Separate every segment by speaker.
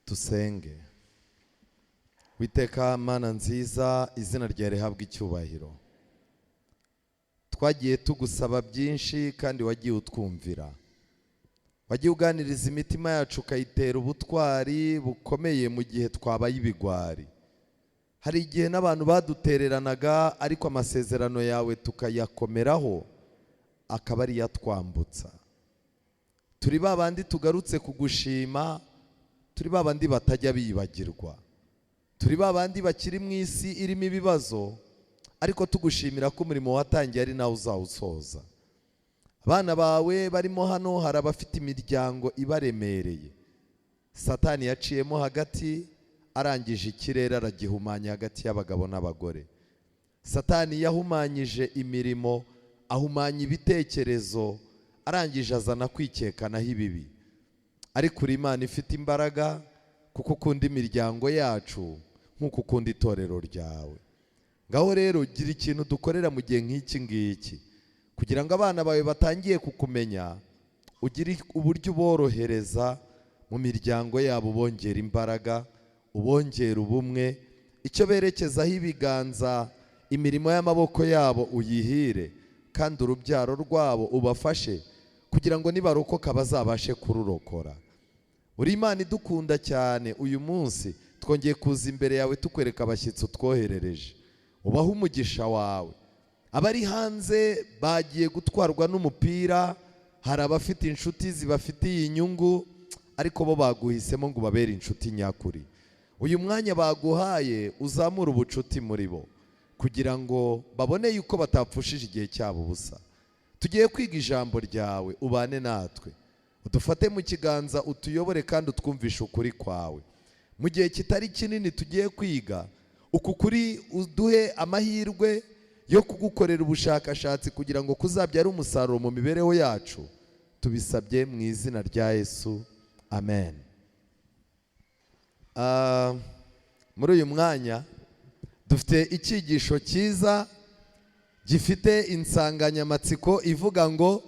Speaker 1: Dusenge. Witeka Mana nziza, izina ryawe rihabwe icyubahiro. Twagiye tugusaba byinshi kandi wagiye utwumvira, wagiye uganiriza imitima yacu ukayitera ubutwari bukomeye mu gihe twabaye ibigwari. Hari igihe n'abantu badutereranaga, ariko amasezerano yawe tukayakomeraho akaba ariyo atwambutsa. Turi ba bandi tugarutse kugushima, turi ba bandi batajya bibagirwa, turi ba bandi bakiri mu isi irimo ibibazo, ariko tugushimira ko umurimo watangiye ari nawe uzawusoza. Abana bawe barimo hano, hari abafite imiryango ibaremereye, Satani yaciyemo hagati, arangije ikirere aragihumanya hagati y'abagabo n'abagore. Satani yahumanyije imirimo, ahumanya ibitekerezo, arangije azana kwikekanaho ibibi. Ariko uri Imana ifite imbaraga, kuko ukunda imiryango yacu nk'uko ukunda itorero ryawe. Ngaho rero gira ikintu dukorera mu gihe nk'iki ngiki, kugira ngo abana bawe batangiye kukumenya, ugire uburyo uborohereza mu miryango yabo, ubongera imbaraga, ubongera ubumwe, icyo berekezaho ibiganza, imirimo y'amaboko yabo uyihire, kandi urubyaro rwabo ubafashe kugira ngo nibarokoka bazabashe kururokora. Uri Imana idukunda cyane. Uyu munsi twongeye kuza imbere yawe tukwereka abashyitsi utwoherereje, ubahe umugisha wawe. Abari hanze bagiye gutwarwa n'umupira, hari abafite inshuti zibafitiye inyungu, ariko bo baguhisemo ngo ubabere inshuti nyakuri. Uyu mwanya baguhaye uzamure ubucuti muri bo, kugira ngo babone yuko batapfushije igihe cyabo ubusa. Tugiye kwiga ijambo ryawe, ubane natwe, udufate mu kiganza, utuyobore kandi utwumvishe ukuri kwawe. Mu gihe kitari kinini tugiye kwiga uku kuri, uduhe amahirwe yo kugukorera ubushakashatsi kugira ngo kuzabyare umusaruro mu mibereho yacu. Tubisabye mu izina rya Yesu, amen. Muri uyu mwanya dufite icyigisho cyiza gifite insanganyamatsiko ivuga ngo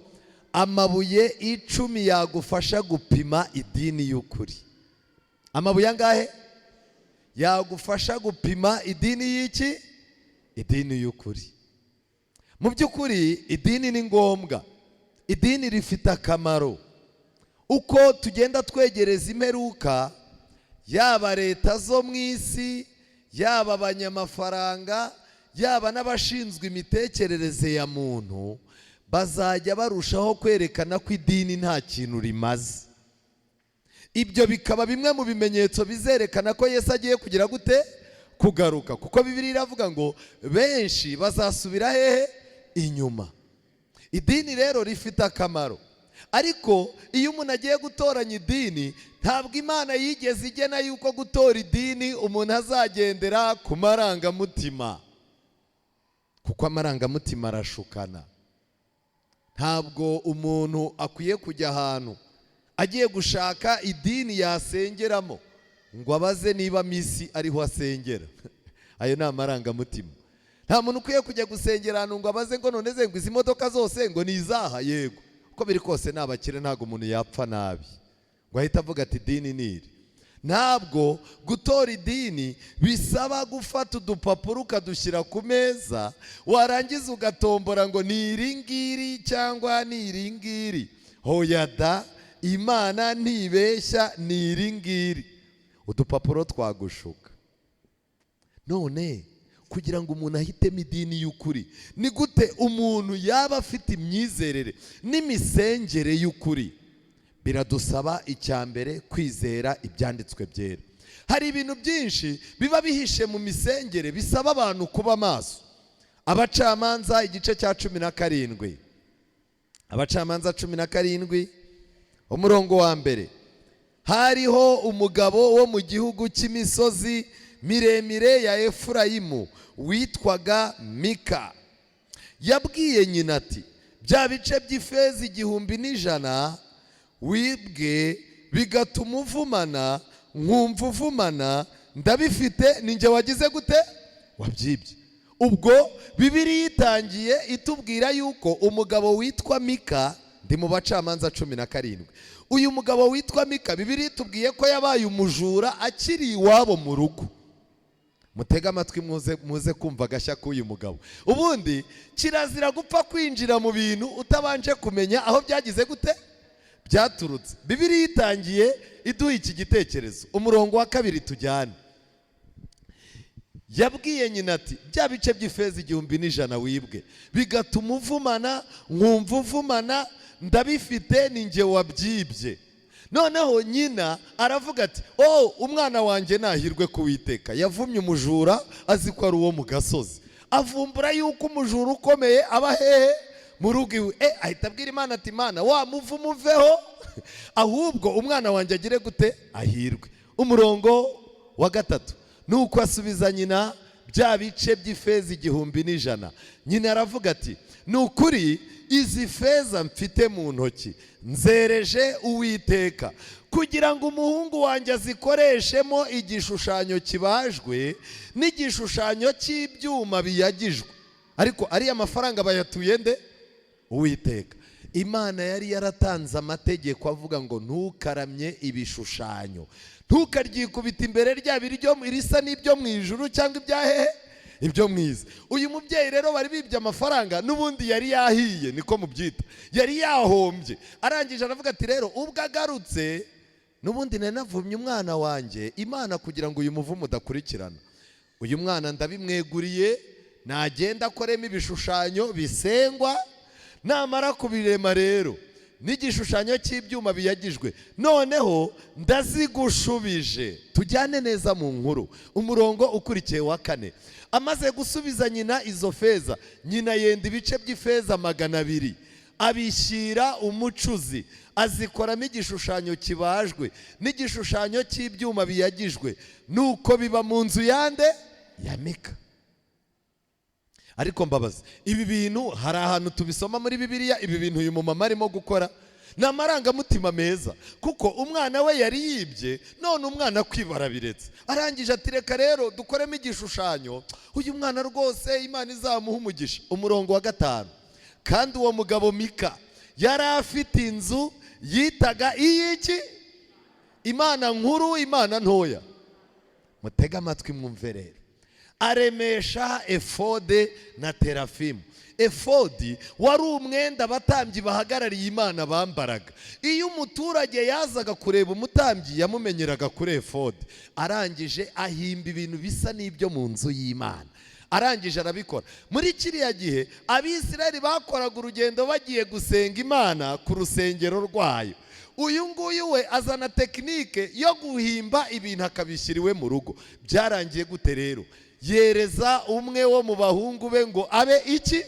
Speaker 1: amabuye 10 yagufasha gupima idini y'ukuri. Amabuye angahe yagufasha gupima idini y'iki? Idini y'ukuri. Mu by'ukuri idini ni ngombwa, idini rifite akamaro. Uko tugenda twegereza imperuka, yaba leta zo mu isi, yaba abanyamafaranga, yaba n'abashinzwe imitekerereze ya muntu, bazajya barushaho kwerekana ko idini nta kintu rimaze. Ibyo bikaba bimwe mu bimenyetso bizerekana ko Yesu agiye kugira gute? Kugaruka. Kuko Bibiliya iravuga ngo benshi bazasubira hehe? Inyuma. Idini rero rifite akamaro, ariko iyo umuntu agiye gutoranya idini, ntabwo Imana yigeze igena yuko gutora idini umuntu azagendera ku marangamutima, kuko amarangamutima arashukana. Ntabwo umuntu akwiye kujya ahantu agiye gushaka idini yasengeramo ngo abaze niba misi ariho asengera. Ayo ni amarangamutima. Nta muntu ukwiye kujya gusengera ahantu ngo abaze ngo none ze ngo izi modoka zose ngo ni izaha. Yego, uko biri kose ni abakire, ntabwo umuntu yapfa nabi ngo ahite avuga ati idini ni iri. Ntabwo gutora idini bisaba gufata udupapuro ukadushyira ku meza, warangiza ugatombora ngo ni iri ngiri cyangwa ni iri ngiri. Hoya da, Imana ntibeshya, ni iri ngiri. Udupapuro twagushuka. None kugira ngo umuntu ahitemo idini y'ukuri, ni gute umuntu yaba afite imyizerere n'imisengere y'ukuri? Biradusaba icya mbere kwizera ibyanditswe byera. Hari ibintu byinshi biba bihishe mu misengere bisaba abantu kuba maso. Abacamanza igice cya 17, Abacamanza 17, umurongo wa 1. Hariho umugabo wo mu gihugu cy'imisozi miremire ya Efurayimu witwaga Mika. Yabwiye nyina ati bya bice by'ifeza 1100 wibwe bigatuma uvumana, nkumva uvumana, ndabifite, ni njye wagize gute? Wabyibye. Ubwo Bibiliya itangiye itubwira yuko umugabo witwa Mika, Ndi mu Bacamanza 17. Uyu mugabo witwa Mika, Bibiliya itubwiye ko yabaye umujura akiri iwabo mu rugo. Mutege amatwi, muze muze kumva agashya k'uyu mugabo. Ubundi kirazira gupfa kwinjira mu bintu utabanje kumenya aho byagize gute, byaturutse. Bibiliya itangiye iduha iki gitekerezo. Umurongo wa 2, tujyane. Yabwiye nyina ati: "Bya bice by'ifeza 1100 wibwe bigatuma uvumana, nkumva uvumana, ndabifite, ni njye wabyibye." Noneho nyina aravuga ati: "Oh, umwana wanjye nahirwe kuwiteka." Yavumye umujura azi ko ari uwo mu gasozi, avumbura yuko umujura ukomeye aba hehe? Mu rugo iwe. Ahita abwira Imana ati: "Imana, wa muvumo uveho, ahubwo umwana wanjye agire gute? Ahirwe." Umurongo wa 3: nuko asubiza nyina bya bice by'ifeza 1100. Nyina aravuga ati: "Ni ukuri izi feza mfite mu ntoki nzereje Uwiteka kugira ngo umuhungu wanjye azikoreshemo igishushanyo kibajwe n'igishushanyo cy'ibyuma biyagijwe." Ariko ariya mafaranga bayatuye nde? Uwiteka. Imana yari yaratanze amategeko avuga ngo: "Ntukaramye ibishushanyo, ntukaryikubita imbere, ryaba iryo irisa n'ibyo mu ijuru cyangwa ibya hehe, ibyo mu isi." Uyu mubyeyi rero bari bibye amafaranga, n'ubundi yari yahiye, niko mubyita, yari yahombye. Arangije aravuga ati: "Rero ubwo agarutse, n'ubundi nari navumye umwana wanjye, Imana, kugira ngo uyu muvumo udakurikirana uyu mwana, ndabimweguriye, nagenda akoremo ibishushanyo bisengwa. Namara kubirema rero n'igishushanyo cy'ibyuma biyagijwe, noneho ndazigushubije." Tujyane neza mu nkuru. Umurongo ukurikiye wa 4: amaze gusubiza nyina izo feza, nyina yenda ibice by'ifeza 200, abishyira umucuzi, azikoramo igishushanyo kibajwe n'igishushanyo cy'ibyuma biyagijwe. Nuko biba mu nzu yande? Ya Mika. Ariko mbabaza, ibi bintu hari ahantu tubisoma muri Bibiliya? Ibi bintu uyu mumama arimo gukora ni amarangamutima meza, kuko umwana we yari yibye, none umwana kwibara biretse. Arangije ati: "Reka rero dukoremo igishushanyo, uyu mwana rwose Imana izamuha umugisha." Umurongo wa 5: kandi uwo mugabo Mika yari afite inzu yitaga iy'iki? Imana nkuru, imana ntoya? Mutege amatwi mwumve rero. Aremesha efode na terafimu. Efodi wari umwenda abatambyi bahagarariye Imana bambaraga. Iyo umuturage yazaga kureba umutambyi, yamumenyeraga kuri efodi. Arangije ahimba ibintu bisa n'ibyo mu nzu y'Imana, arangije arabikora. Muri kiriya gihe Abisirayeli bakoraga urugendo bagiye gusenga Imana ku rusengero rwayo. Uyu nguyu we azana technique yo guhimba ibintu akabishyira iwe mu rugo. Byarangiye gute rero? Yereza umwe wo mu bahungu be ngo abe iki?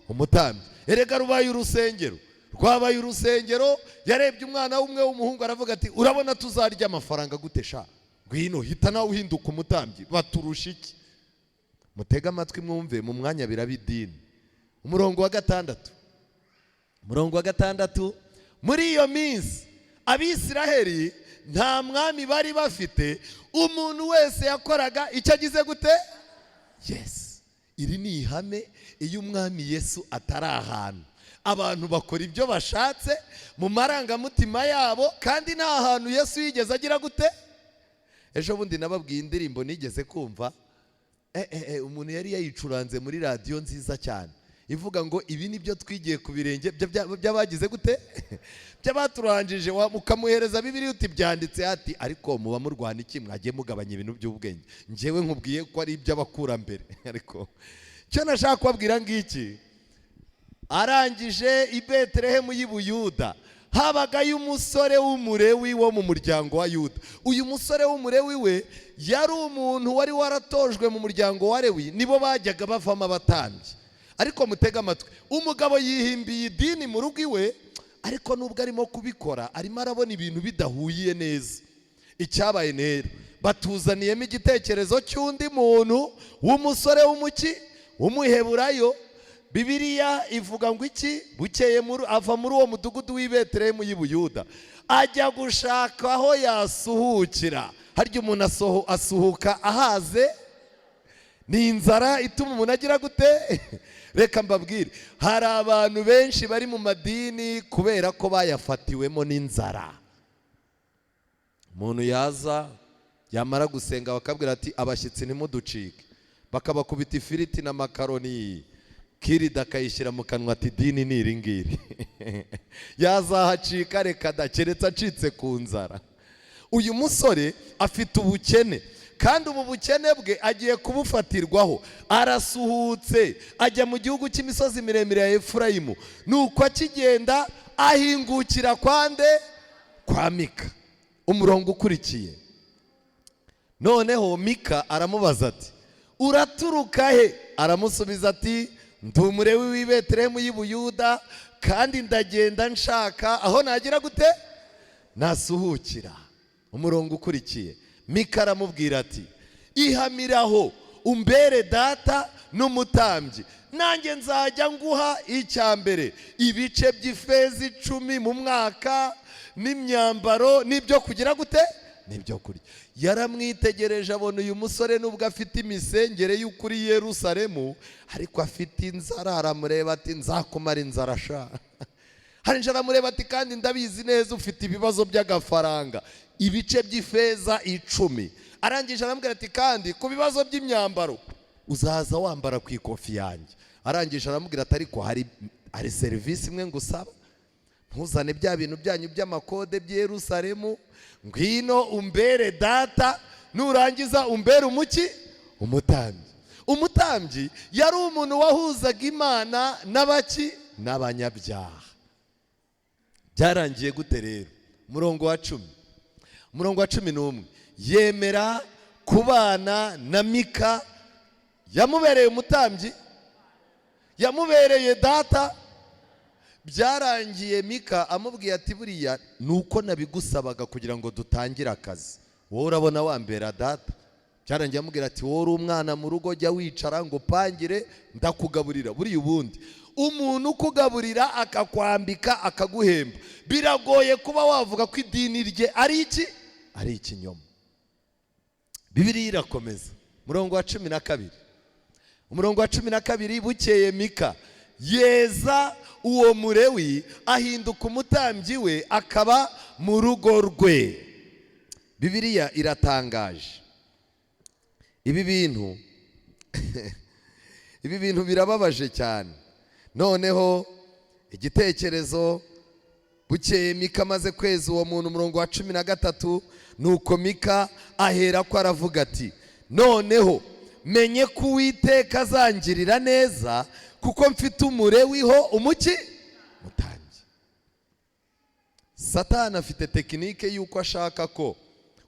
Speaker 1: Umutambyi. Erega rubaye urusengero, rwabaye urusengero. Yarebye umwana w'umwe w'umuhungu, aravuga ati: "Urabona tuzarya amafaranga gute sha? Ngwino, hita nawe uhinduka umutambyi, baturusha iki?" Mutege amatwi mwumve, mu mwanya biraba idini. Umurongo wa 6, umurongo wa 6: muri iyo minsi Abisiraheli nta mwami bari bafite, umuntu wese yakoraga icyo agize gute? Yes, iri ni ihame. Iyo umwami Yesu atari ahantu, abantu bakora ibyo bashatse mu marangamutima yabo, kandi nta hantu Yesu yigeze agira gute. Ejo bundi nababwiye indirimbo nigeze kumva, umuntu yari yayicuranze muri radiyo nziza cyane, ivuga ngo: "Ibi ni byo twigiye ku birenge by'abagize gute? By'abaturanjije." Ukamuhereza Bibiliya uti: "Byanditse." Ati: "Ariko muba murwana iki? Mwagiye mugabanya ibintu by'ubwenge. Njyewe nkubwiye ko ari iby'abakurambere." Ariko icyo nashaka kubabwira ngiki: arangije i Betelehemu y'i Buyuda habagayo umusore w'Umurewi wo mu muryango wa Yuda. Uyu musore w'Umurewi we yari umuntu wari waratojwe mu muryango wa Lewi, nibo bajyaga bavamo abatambyi. Ariko mutege amatwi, umugabo yihimbiye idini mu rugo iwe, ariko nubwo arimo kubikora, arimo arabona ibintu bidahuye neza. Icyabaye rero, batuzaniyemo igitekerezo cy'undi muntu w'umusore w'umuki? W'Umuheburayo. Bibiliya ivuga ngo iki? Bukeye ava muri uwo mudugudu w'i Betelehemu y'i Buyuda, ajya gushaka aho yasuhukira. Harya umuntu asuhuka ahaze? Ni inzara ituma umuntu agira gute? Reka mbabwire, hari abantu benshi bari mu madini kubera ko bayafatiwemo n'inzara. Umuntu yaza yamara gusenga bakabwira ati abashyitsi ntimuducike, bakabakubita ifiriti na makaroni, kirida akayishyira mu kanwa ati dini ni iri ngiri. Yazahacika reka da, keretse acitse ku nzara. Uyu musore afite ubukene, kandi ubu bukene bwe agiye kubufatirwaho. Arasuhutse ajya mu gihugu cy'imisozi miremire ya Efurayimu. Nuko akigenda ahingukira kwande? Kwa Mika. Umurongo ukurikiye, noneho Mika aramubaza ati uraturuka he? Aramusubiza ati ndi Umulewi w'i Betelehemu y'i Buyuda, kandi ndagenda nshaka aho nagira gute? Nasuhukira. Umurongo ukurikiye, Mika aramubwira ati ihamiraho umbere data n'umutambyi, nanjye nzajya nguha icya mbere ibice by'ifeza 10 mu mwaka, n'imyambaro, n'ibyo kugira gute? N'ibyo kurya. Yaramwitegereje abona uyu musore nubwo afite imisengere y'ukuri Yerusalemu, ariko afite inzara. Aramureba ati nzakumara inzara sha. Hari aramureba ati kandi ndabizi neza ufite ibibazo by'agafaranga, ibice by'ifeza 10. Arangije aramubwira ati kandi ku bibazo by'imyambaro uzaza wambara ku ikofi yanjye. Arangije aramubwira ati ariko hari serivisi imwe ngusaba, ntuzane bya bintu byanyu by'amakode by'i Yerusalemu, ngwino umbere data, nurangiza umbere umuki? Umutambyi. Umutambyi yari umuntu wahuzaga Imana n'abaki? N'abanyabyaha. Byarangiye gute rero? Umurongo wa 10, umurongo wa 11, yemera kubana na Mika, yamubereye umutambyi, yamubereye data. Byarangiye Mika amubwiye ati buriya ni uko nabigusabaga kugira ngo dutangire akazi, wowe urabona wambera data. Byarangiye amubwira ati wowe uri umwana mu rugo, jya wicara ngo upangire ndakugaburira. Buriya ubundi umuntu ukugaburira akakwambika akaguhemba, biragoye kuba wavuga ko idini rye ari iki? Ari ikinyoma. Bibiliya irakomeza, umurongo wa 12, umurongo wa 12, bukeye Mika yeza uwo Mulewi ahinduka umutambyi we, akaba mu rugo rwe. Bibiliya iratangaje. Ibi bintu ibi bintu birababaje cyane. Noneho igitekerezo, bukeye Mika amaze kweza uwo muntu, umurongo wa 13, nuko Mika ahera ko aravuga ati noneho menye ko Uwiteka azangirira neza, kuko mfite Umulewiho umuki? Mutambyi. Satani afite technique y'uko ashaka ko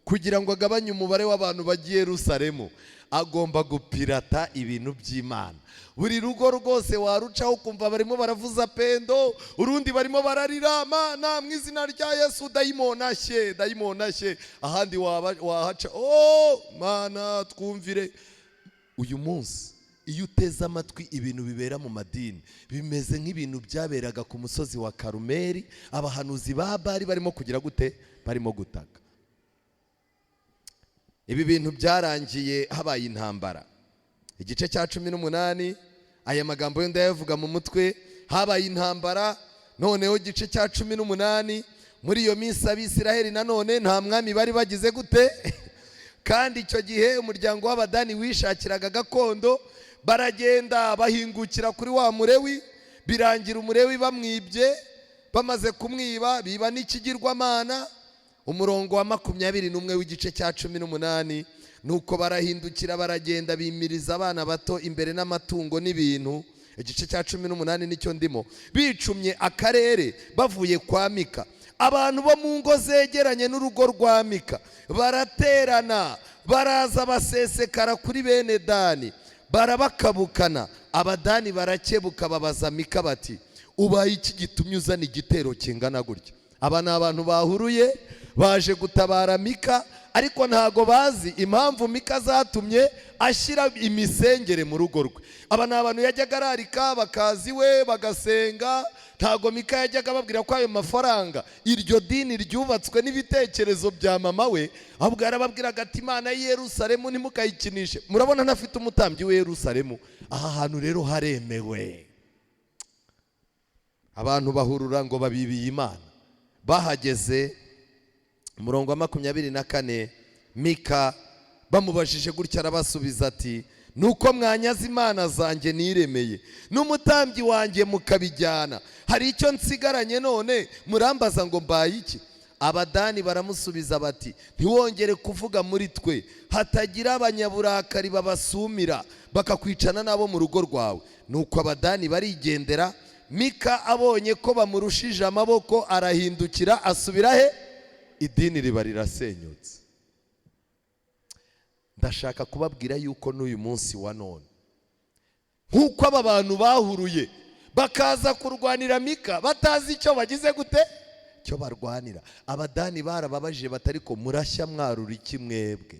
Speaker 1: kugira ngo agabanye umubare w'abantu bagiye Yerusalemu, agomba gupirata ibintu by'Imana. Buri rugo rwose warucaho ukumva barimo baravuza pendo, urundi barimo bararira Mana mu izina rya Yesu, dayimoni ashye, dayimoni ashye. Ahandi wahaca, oh Mana twumvire. Uyu munsi iyo uteze amatwi ibintu bibera mu madini, bimeze nk'ibintu byaberaga ku musozi wa Karumeli, abahanuzi ba Bari barimo kugira gute? Barimo gutaka. Ibi bintu byarangiye habaye intambara. Igice cya 18, aya magambo yo ndayavuga mu mutwe. Habaye intambara. Noneho igice cya 18, muri iyo minsi Abisiraheli nanone nta mwami bari bagize gute? Kandi icyo gihe umuryango w'Abadani wishakiraga gakondo, baragenda bahingukira kuri wa Mulewi, birangira Umulewi bamwibye. Bamaze kumwiba biba n'ikigirwamana. Umurongo wa 21 w'igice cya 18, nuko barahindukira baragenda bimiriza abana bato imbere n'amatungo n'ibintu. Igice cya 18 nicyo ndimo. Bicumye akarere bavuye kwa Mika, abantu bo mu ngo zegeranye n'urugo rwa Mika baraterana, baraza basesekara kuri bene Dani, barabakabukana. Abadani barakebuka, babaza Mika bati ubaye iki gitumye uzana igitero kingana gutya? Aba ni abantu bahuruye baje gutabara Mika, ariko ntago bazi impamvu Mika zatumye ashyira imisengere mu rugo rwe. Aba ni abantu yajyaga ararika bakaza iwe bagasenga. Ntabwo Mika yajyaga ababwira ko ayo mafaranga, iryo dini ryubatswe n'ibitekerezo bya mama we, ahubwo yarababwiraga ati: "Imana y'i Yerusalemu ntimukayikinishe." Murabona ntafite umutambyi w'i Yerusalemu. Aha hantu rero haremewe. Abantu bahurura ngo babibiye Imana. Bahageze, umurongo wa 24, Mika bamubajije gutya arabasubiza ati: "Nuko mwanyaze imana zanjye niremeye n'umutambyi wanjye mukabijyana, hari icyo nsigaranye none murambaza ngo mbaye iki?" Abadani baramusubiza bati: "Ntiwongere kuvuga muri twe, hatagira abanyaburakari babasumira bakakwicana n'abo mu rugo rwawe." Nuko Abadani barigendera. Mika abonye ko bamurushije amaboko arahindukira asubira he? Idini riba rirasenyutse. Ndashaka kubabwira yuko n'uyu munsi wa none, nk'uko aba bantu bahuruye bakaza kurwanira Mika batazi icyo bagize gute, icyo barwanira, Abadani barababajije batari ko: "Murashya mwarura iki mwebwe?"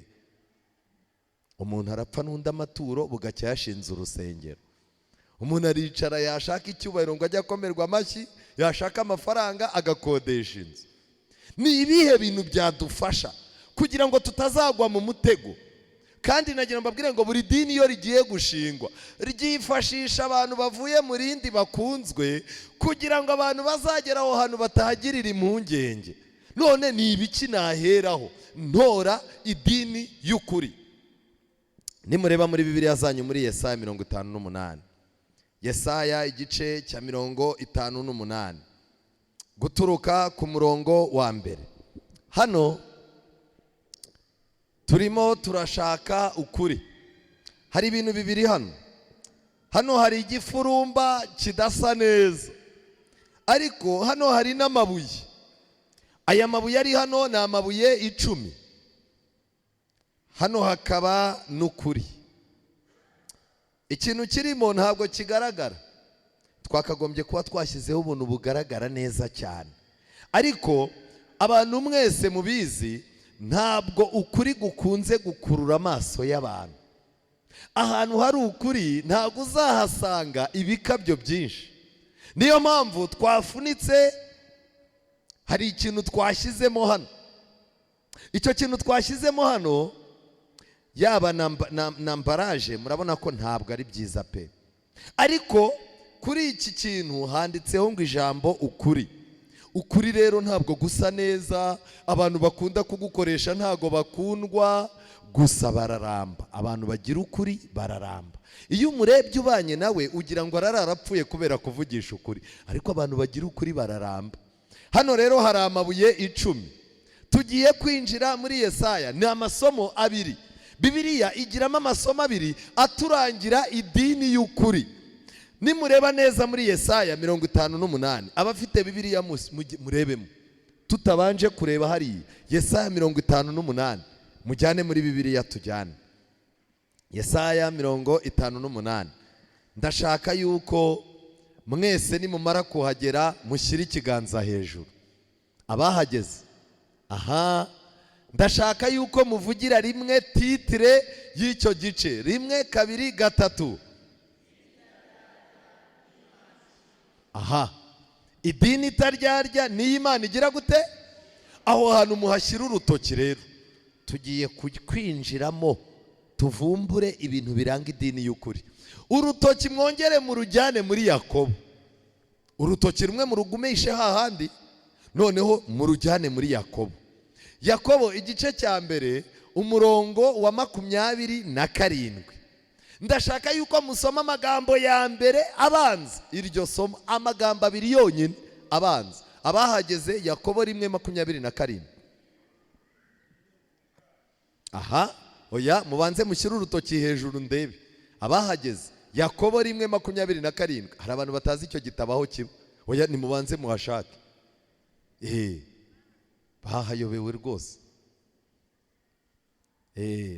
Speaker 1: Umuntu arapfa n'undi amaturo, bugacya yashinze urusengero. Umuntu aricara, yashaka icyubahiro ngo ajye akomerwa amashyi, yashaka amafaranga agakodesha inzu. Ni ibihe bintu byadufasha kugira ngo tutazagwa mu mutego? Kandi nagira mbabwire ngo buri dini iyo rigiye gushingwa ryifashisha abantu bavuye mu rindi bakunzwe, kugira ngo abantu bazagera aho hantu batahagirira impungenge. None ni ibiki naheraho ntora idini y'ukuri? Nimureba muri Bibiliya zanyu muri Yesaya 58, Yesaya igice cya 58, guturuka ku murongo wa 1. Hano turimo turashaka ukuri. Hari ibintu bibiri hano. Hano hari igifurumba kidasa neza, ariko hano hari n'amabuye. Aya mabuye ari hano ni amabuye 10. Hano hakaba n'ukuri. Ikintu kirimo ntabwo kigaragara. Twakagombye kuba twashyizeho ubuntu bugaragara neza cyane, ariko abantu mwese mubizi, ntabwo ukuri gukunze gukurura amaso y'abantu. Ahantu hari ukuri ntabwo uzahasanga ibikabyo byinshi. Niyo mpamvu twafunitse. Hari ikintu twashyizemo hano. Icyo kintu twashyizemo hano, yaba na emballage, murabona ko ntabwo ari byiza pe. Ariko kuri iki kintu handitseho ngo ijambo "ukuri". Ukuri rero ntabwo gusa neza, abantu bakunda kugukoresha ntabwo bakundwa, gusa bararamba. Abantu bagira ukuri bararamba. Iyo umurebye ubanye nawe ugira ngo arara arapfuye kubera kuvugisha ukuri, ariko abantu bagira ukuri bararamba. Hano rero hari amabuye 10. Tugiye kwinjira muri Yesaya. Ni amasomo abiri. Bibiliya igiramo amasomo abiri aturangira idini y'ukuri. Nimureba neza muri Yesaya 58, abafite Bibiliya murebemo, tutabanje kureba hariya. Yesaya 58, mujyane muri Bibiliya, tujyane Yesaya 58. Ndashaka yuko mwese nimumara kuhagera mushyire ikiganza hejuru. Abahageze, aha, ndashaka yuko muvugira rimwe titre y'icyo gice. Rimwe, kabiri, gatatu. Aha, idini itaryarya niyo Imana igira gute? Aho hantu muhashyira urutoki. Rero tugiye kwinjiramo tuvumbure ibintu biranga idini y'ukuri. Urutoki mwongere murujyane muri Yakobo. Urutoki rumwe murugumishe hahandi, noneho murujyane muri Yakobo. Yakobo igice cya 1, umurongo wa 27. Ndashaka yuko musoma amagambo ya mbere abanza iryo somo, amagambo abiri yonyine abanza. Abahageze, Yakobo 1:27. Aha, oya, mubanze mushyire urutoki hejuru ndebe abahageze. Yakobo 1:27. Hari abantu batazi icyo gitabo aho kiba. Oya, nimubanze muhashake. Bahayobewe rwose.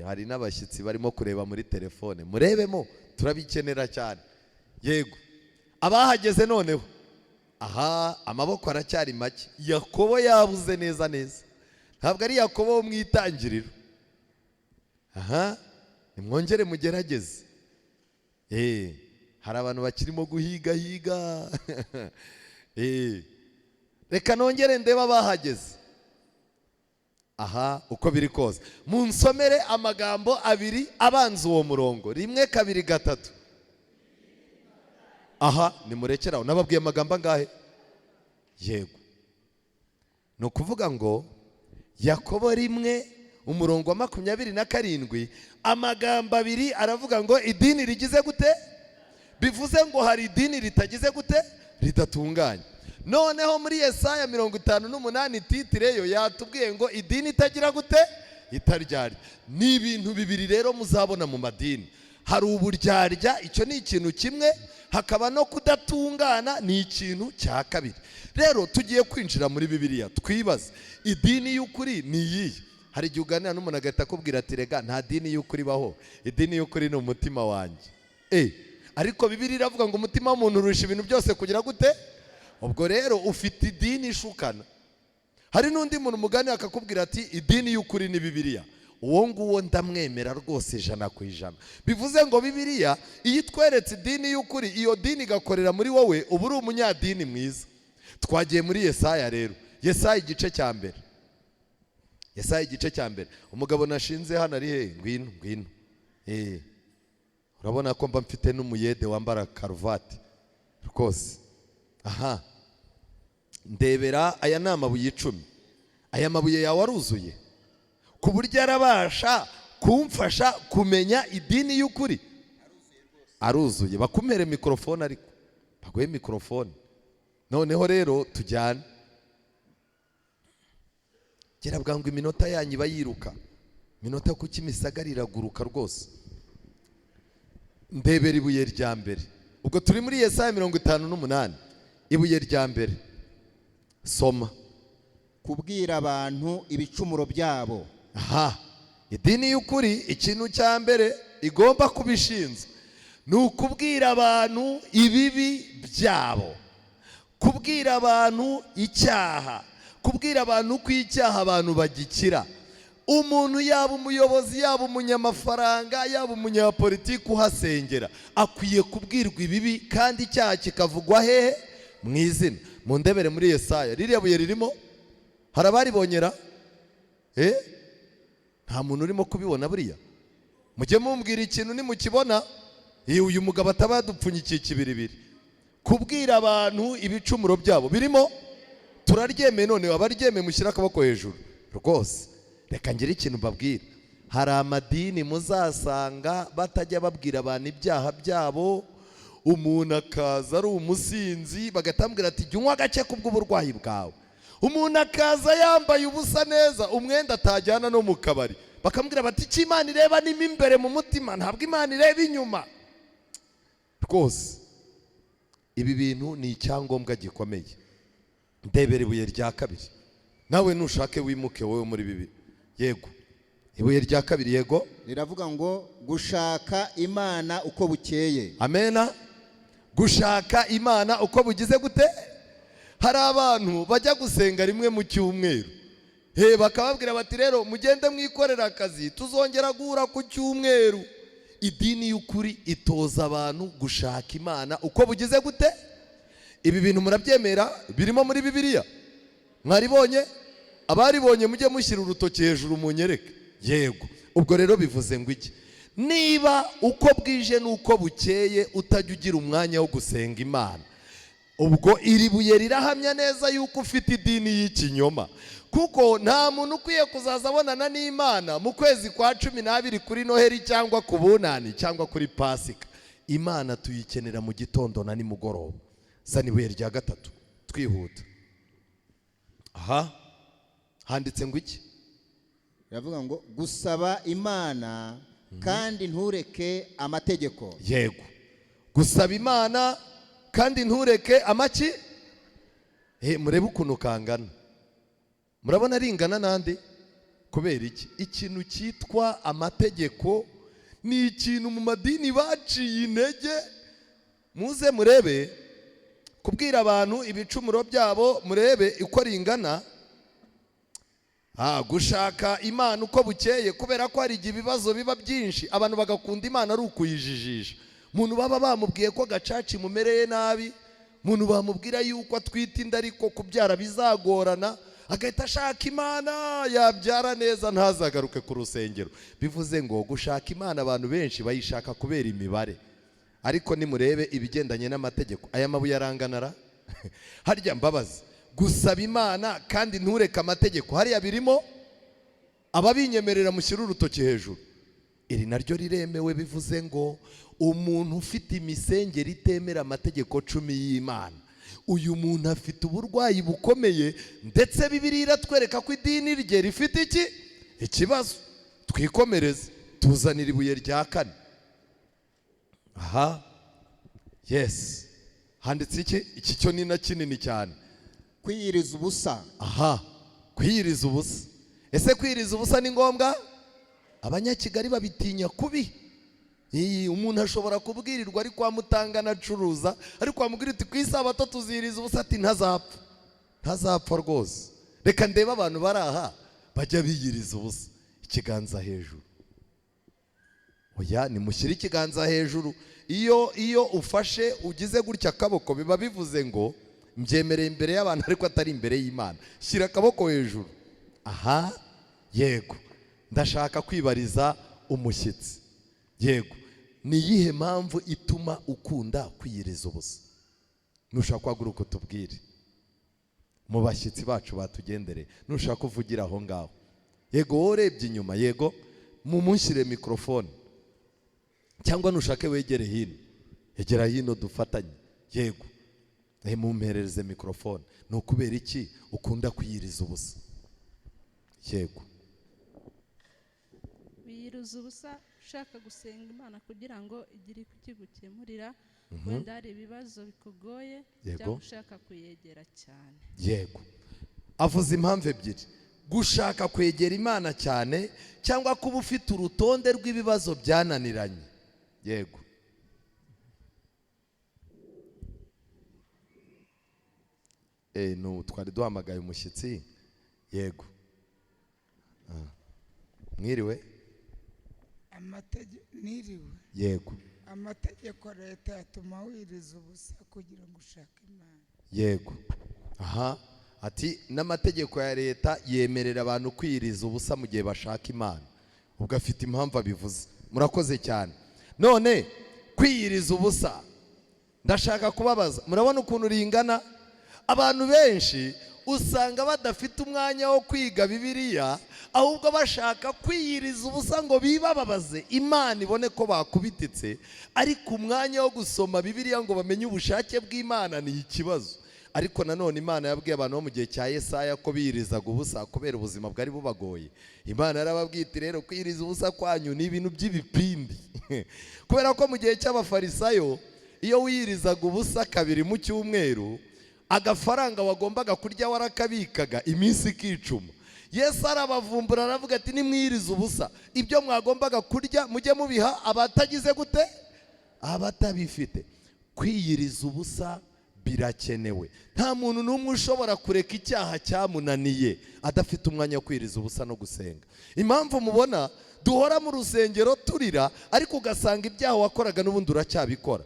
Speaker 1: Hari n'abashyitsi barimo kureba muri telefone. Murebemo, turabikenera cyane. Yego, abahageze noneho. Aha, amaboko aracyari make. Yakobo yabuze neza neza, ntabwo ari Yakobo wo mu Itangiriro. Aha, nimwongere mugerageze. Hari abantu bakirimo guhigahiga. Reka nongere ndebe abahageze. Aha, uko biri kose munsomere amagambo abiri abanza uwo murongo. Rimwe, kabiri, gatatu. Aha, nimurekeraho. Nababwiye amagambo angahe? Yego, ni ukuvuga ngo Yakobo 1, umurongo wa 27, amagambo abiri aravuga ngo idini rigize gute? Bivuze ngo hari idini ritagize gute? Ridatunganye. Noneho muri Yesaya 58, titre yo yatubwiye ngo idini itagira gute? Itaryarya. Ni ibintu bibiri rero muzabona mu madini: hari uburyarya, icyo ni ikintu kimwe, hakaba no kudatungana, ni ikintu cya kabiri. Rero tugiye kwinjira muri Bibiliya, twibaze: idini y'ukuri ni iyihe? Hari igihe uganira n'umuntu agahita akubwira ati: "Rega nta dini y'ukuri ibaho, idini y'ukuri ni umutima wanjye." Ariko Bibiliya iravuga ngo umutima w'umuntu urusha ibintu byose kugira gute? Ubwo rero ufite idini ishukana. Hari n'undi muntu muganira akakubwira ati: "Idini y'ukuri ni Bibiliya." Uwo nguwo ndamwemera rwose 100%. Bivuze ngo Bibiliya iyo itweretse idini y'ukuri, iyo dini igakorera muri wowe, uba uri umunyadini mwiza. Twagiye muri Yesaya rero, Yesaya igice cya mbere, Yesaya igice cya mbere. Umugabo nashinze hano ari he? Ngwino, ngwino. Urabona ko mba mfite n'umuyede wambara karuvati rwose. Aha, ndebera, aya ni amabuye 10. Aya mabuye yawe aruzuye ku buryo arabasha kumfasha kumenya idini y'ukuri? Aruzuye. Bakumere mikorofone, ariko baguhe mikorofone. Noneho rero tujyane. Gera bwangu, iminota yanyu iba yiruka. Iminota kuko imisagara iraguruka rwose. Ndebera ibuye rya mbere. Ubwo turi muri Yesaya 58, ibuye rya mbere. Soma.
Speaker 2: Kubwira abantu ibicumuro byabo.
Speaker 1: Aha, idini y'ukuri, ikintu cya mbere igomba kuba ishinzwe ni ukubwira abantu ibibi byabo, kubwira abantu icyaha, kubwira abantu ko icyaha abantu bagikira. Umuntu yaba umuyobozi, yaba umunyamafaranga, yaba umunyapolitiki uhasengera, akwiye kubwirwa ibibi, kandi icyaha kikavugwa hehe? Mu izina. Mu ndebere muri Yesaya, ririya buye ririmo. Hari abaribonyera? Nta muntu urimo kubibona. Buriya mujye mumbwira ikintu nimukibona. Iyo uyu mugabo ataba yadupfunyikiye ikibiribiri. Kubwira abantu ibicumuro byabo birimo, turaryemeye. None abaryemeye mushyire akaboko hejuru rwose. Reka ngire ikintu mbabwira: hari amadini muzasanga batajya babwira abantu ibyaha byabo. Umuntu akaza ari umusinzi, bagatambwira ati: "Jya unywa gake kubw'uburwayi bwawe." Umuntu akaza yambaye ubusa neza, umwenda atajyana no mu kabari, bakamubwira bati: "Icyo Imana ireba nimo imbere mu mutima, ntabwo Imana ireba inyuma." Rwose ibi bintu ni icyangombwa gikomeye. Ndebera ibuye rya kabiri. Nawe nushake wimuke wowe muri bibi. Yego, ibuye rya kabiri, yego.
Speaker 2: Riravuga ngo gushaka Imana uko bukeye.
Speaker 1: Amena. Gushaka Imana uko bugize gute? Hari abantu bajya gusenga rimwe mu cyumweru, he, bakababwira bati: "Rero mugende mwikorera akazi, tuzongera guhura ku cyumweru." Idini y'ukuri itoza abantu gushaka Imana uko bugize gute? Ibi bintu murabyemera? Birimo muri Bibiliya? Mwaribonye? Abaribonye mujye mushyira urutoki hejuru munyereke. Yego. Ubwo rero bivuze ngo iki? Niba uko bwije n'uko bukeye utajya ugira umwanya wo gusenga Imana, ubwo iri buye rirahamya neza yuko ufite idini y'ikinyoma, kuko nta muntu ukwiye kuzaza abonana n'Imana mu kwezi kwa 12, kuri Noheli cyangwa ku Bunani cyangwa kuri Pasika. Imana tuyikenera mu gitondo na nimugoroba. Zana ibuye rya gatatu, twihuta. Aha handitse ngo iki?
Speaker 2: Riravuga ngo gusaba Imana kandi ntureke amategeko.
Speaker 1: Yego, gusaba Imana kandi ntureke amaki. Murebe ukuntu kangana. Murabona ringana n'andi? Kubera iki? Ikintu cyitwa amategeko ni ikintu mu madini baciye intege. Muze murebe kubwira abantu ibicumuro byabo, murebe uko ringana. Gushaka Imana uko bukeye, kubera ko hari igihe ibibazo biba byinshi, abantu bagakunda Imana ari ukuyijijisha. Umuntu baba bamubwiye ko gacaca imumereye nabi, Umuntu bamubwira yuko atwite inda ariko kubyara bizagorana, agahita ashaka Imana, yabyara neza ntazagaruke ku rusengero. Bivuze ngo gushaka Imana abantu benshi bayishaka kubera imibare. Ariko nimurebe ibigendanye n'amategeko, aya mabuye aranganara. Harya mbabazi, gusaba Imana kandi ntureke amategeko, hariya birimo? Ababinyemerera mushyire urutoki hejuru. Iri naryo riremewe. Bivuze ngo umuntu ufite imisengere itemera amategeko 10 y'Imana, uyu muntu afite uburwayi bukomeye, ndetse Bibiliya iratwereka ko idini rye rifite iki? Ikibazo. Twikomereze, tuzanira ibuye rya kane. Aha, yes, handitse iki? Iki cyo ni na kinini cyane.
Speaker 2: Kwiyiriza ubusa.
Speaker 1: Aha, kwiyiriza ubusa. Ese kwiyiriza ubusa ni ngombwa? Abanyakigali babitinya kubi. Iyi umuntu ashobora kubwirirwa ari kwa mutangana acuruza, ariko wamubwira uti ku isabato tuziriza ubusa, ati ntazapfa, ntazapfa rwose. Reka ndebe abantu bari aha bajya biyiriza ubusa. Ikiganza hejuru. Oya, nimushyire ikiganza hejuru. Iyo ufashe ugize gutya akaboko, biba bivuze ngo mbyemereye imbere y'abantu ariko atari imbere y'Imana. Shyira akaboko hejuru. Aha, yego. Ndashaka kwibariza umushyitsi. Yego, ni iyihe mpamvu ituma ukunda kwiyiriza ubusa? Nushaka kwaguruka utubwire mu bashyitsi bacu batugendereye, nushaka uvugira aho ngaho. Yego, wowe urebye inyuma. Yego, mumushyire mikorofone, cyangwa nushake wegere hino, egera hino dufatanye. Yego, mumperereze mikorofone. Ni ukubera iki ukunda kwiyiriza ubusa? Yego.
Speaker 3: Wiyiriza ubusa ushaka gusenga Imana kugira ngo igire icyo igukemurira, wenda hari ibibazo bikugoye, cyangwa ushaka kuyegera cyane.
Speaker 1: Yego, avuze impamvu ebyiri: gushaka kwegera Imana cyane, cyangwa kuba ufite urutonde rw'ibibazo byananiranye. Yego. Twari duhamagaye umushyitsi. Yego, mwiriwe.
Speaker 4: Niriwe.
Speaker 1: Yego.
Speaker 4: Amategeko leta yatuma wiriza ubusa kugira ngo ushake Imana.
Speaker 1: Yego. Aha, ati n'amategeko ya leta yemerera abantu kwiriza ubusa mu gihe bashaka Imana. Ubwo afite impamvu abivuze. Murakoze cyane. None kwiyiriza ubusa, ndashaka kubabaza, murabona ukuntu ringana? Abantu benshi usanga badafite umwanya wo kwiga Bibiliya, ahubwo bashaka kwiyiriza ubusa ngo bibababaze Imana ibone ko bakubititse, ariko umwanya wo gusoma Bibiliya ngo bamenye ubushake bw'Imana ni ikibazo. Ariko nanone Imana yabwiye abantu bo mu gihe cya Yesaya ko biyirizaga ubusa kubera ubuzima bwari bubagoye. Imana yarababwiye iti rero kwiyiriza ubusa kwanyu ni ibintu by'ibipindi. Kubera ko mu gihe cy'abafarisayo iyo wiyirizaga ubusa kabiri mu cyumweru, agafaranga wagombaga kurya warakabikaga iminsi ikicuma. Yesu arabavumbura aravuga ati nimwiyirize ubusa, ibyo mwagombaga kurya mujye mubiha abatagize gute? Abatabifite. Kwiyiriza ubusa birakenewe. Nta muntu n'umwe ushobora kureka icyaha cyamunaniye adafite umwanya wo kwiyiriza ubusa no gusenga. Impamvu mubona duhora mu rusengero turira, ariko ugasanga ibyaha wakoraga n'ubundi uracyabikora.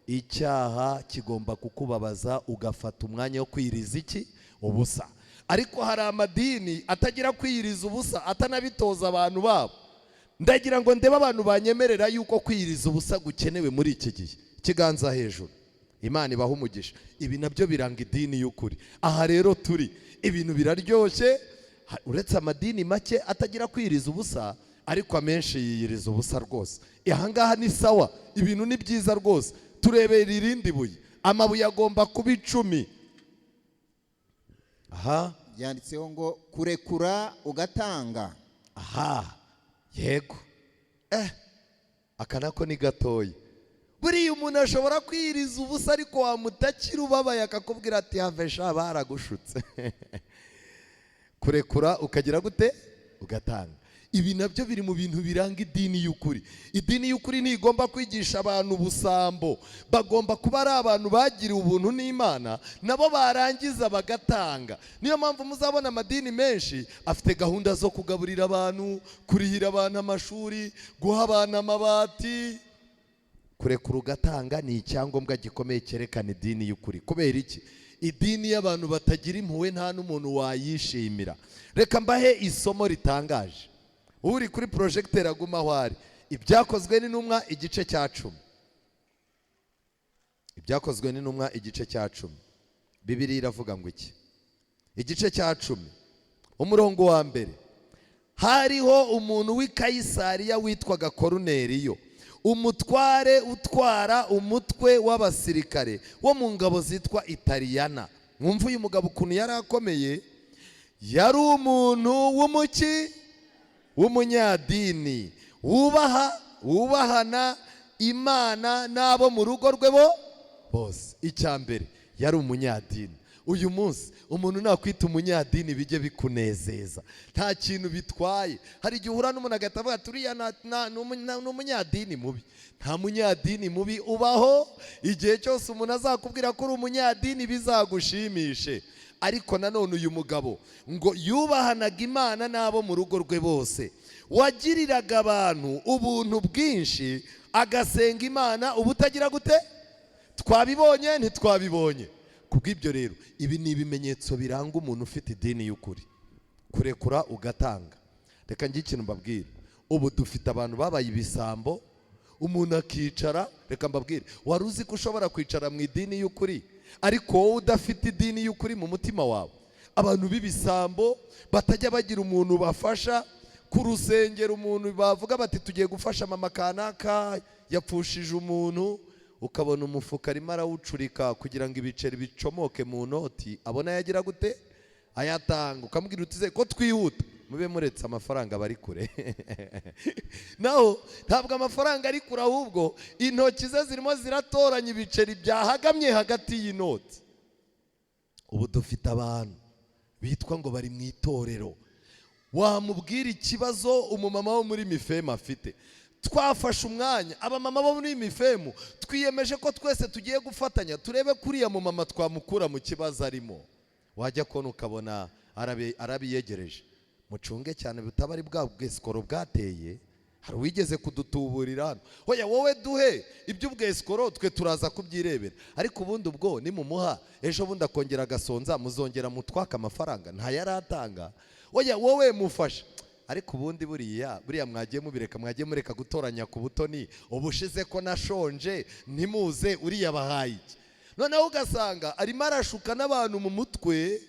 Speaker 1: Icyaha kigomba kukubabaza ugafata umwanya wo kwiyiriza iki? Ubusa. Ariko hari amadini atagira kwiyiriza ubusa, atanabitoza abantu babo. Ndagira ngo ndebe abantu banyemerera yuko kwiyiriza ubusa gukenewe muri iki gihe. Ikiganza hejuru. Imana ibaha umugisha. Ibi nabyo biranga idini y'ukuri. Aha rero turi, ibintu biraryoshye, uretse amadini make atagira kwiyiriza ubusa, ariko amenshi yiyiriza ubusa rwose. Aha ngaha ni sawa, ibintu ni byiza rwose. Turebera irindi buye. Amabuye agomba kuba 10. Aha
Speaker 2: byanditseho ngo kurekura ugatanga.
Speaker 1: Aha, yego. Aka nako ni gatoya. Buriya umuntu ashobora kwiyiriza ubusa ariko wamutakira ubabaye akakubwira ati have sha baragushutse. Kurekura ukagira gute? Ugatanga. Ibi nabyo biri mu bintu biranga idini y'ukuri. Idini y'ukuri ntigomba kwigisha abantu ubusambo. Bagomba kuba ari abantu bagiriwe ubuntu n'Imana, nabo barangiza bagatanga. Niyo mpamvu muzabona amadini menshi afite gahunda zo kugaburira abantu, kurihira abantu amashuri, guha abantu amabati. Kurekura ugatanga ni icyangombwa gikomeye cyerekana idini y'ukuri. Kubera iki? Idini y'abantu batagira impuhwe nta n'umuntu wayishimira. Reka mbahe isomo ritangaje. Uri kuri projecteur aguma aho ari. Ibyakozwe n'Intumwa igice cya 10. Ibyakozwe n'Intumwa igice cya 10. Bibiliya iravuga ngo iki? Igice cya 10 umurongo wa 1. Hariho umuntu w'i Kayisariya witwaga Koruneliyo, umutware utwara umutwe w'abasirikare wo mu ngabo zitwa Italiyana. Mwumva uyu mugabo ukuntu yari akomeye. Yari umuntu w'umuki, w'umunyadini, wubahana Imana n'abo mu rugo rwe bo bose. Icya mbere yari umunyadini. Uyu munsi umuntu nakwita umunyadini bijye bikunezeza, nta kintu bitwaye. Hari igihe uhura n'umuntu agahita avuga ati uriya ni umunyadini mubi. Nta munyadini mubi ubaho. Igihe cyose umuntu azakubwira ko uri umunyadini bizagushimishe. Ariko nanone uyu mugabo ngo yubahanaga Imana n'abo mu rugo rwe bose, wagiriraga abantu ubuntu bwinshi, agasenga Imana ubutagira gute? Twabibonye ntitwabibonye? Kubw'ibyo rero ibi ni ibimenyetso biranga umuntu ufite idini y'ukuri. Kurekura ugatanga. Reka njye ikintu mbabwire. Ubu dufite abantu babaye ibisambo, umuntu akicara. Reka mbabwire, wari uzi ko ushobora kwicara mu idini y'ukuri ariko wowe udafite idini y'ukuri mu mutima wawe? Abantu b'ibisambo batajya bagira umuntu bafasha ku rusengero, umuntu bavuga bati tugiye gufasha mama kanaka yapfushije umuntu, ukabona umufuka arimo arawucurika kugira ngo ibiceri bicomoke mu noti, abona yagira gute? Ayatanga. Ukamubwira uti ko twihuta, mube muretse amafaranga bari kure. Naho ntabwo amafaranga ari kure, ahubwo intoki ze zirimo ziratoranya ibiceri byahagamye hagati y'inoti. Ubu dufite abantu bitwa ngo bari mu itorero, wamubwira ikibazo umumama wo muri mifemu afite. Twafashe umwanya, abamama bo muri mifemu twiyemeje ko twese tugiye gufatanya turebe kuriya mumama twamukura mu kibazo arimo. Wajya kubona ukabona arabiyegereje. Mucunge cyane butaba ari bwa bwesikoro bwateye. Hari uwigeze kudutuburira hano, hoya wowe duhe iby'ubwesikoro twe turaza kubyirebera, ariko ubundi ubwo nimumuha ejo bundi akongera agasonza muzongera mutwaka amafaranga ntayaratanga. Oya wowe mufashe. Ariko ubundi buriya mwagiye mubireka, mwagiye mureka gutoranya ku butoni. Ubushize ko nashonje ntimuze uriya bahaye iki? Noneho ugasanga arimo arashuka n'abantu mu mutwe,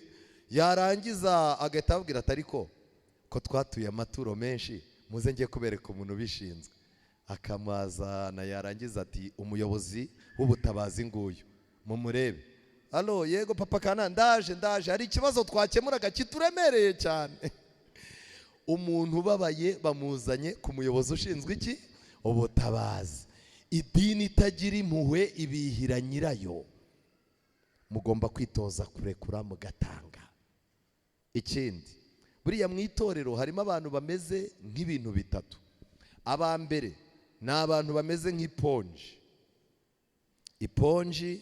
Speaker 1: yarangiza agahita ababwira ati ariko ko twatuye amaturo menshi muze njye kubereka umuntu ubishinzwe. Akamazana, yarangiza ati umuyobozi w'ubutabazi nguyu mumurebe. Alo, yego papa kana, ndaje hari ikibazo twakemuraga kituremereye cyane. Umuntu ubabaye bamuzanye ku muyobozi ushinzwe iki? Ubutabazi. Idini itagira impuhwe ibihira nyirayo. Mugomba kwitoza kurekura mugatanga. Ikindi, buriya mu itorero harimo abantu bameze nk'ibintu bitatu. Aba mbere ni abantu bameze nk'iponji. Iponji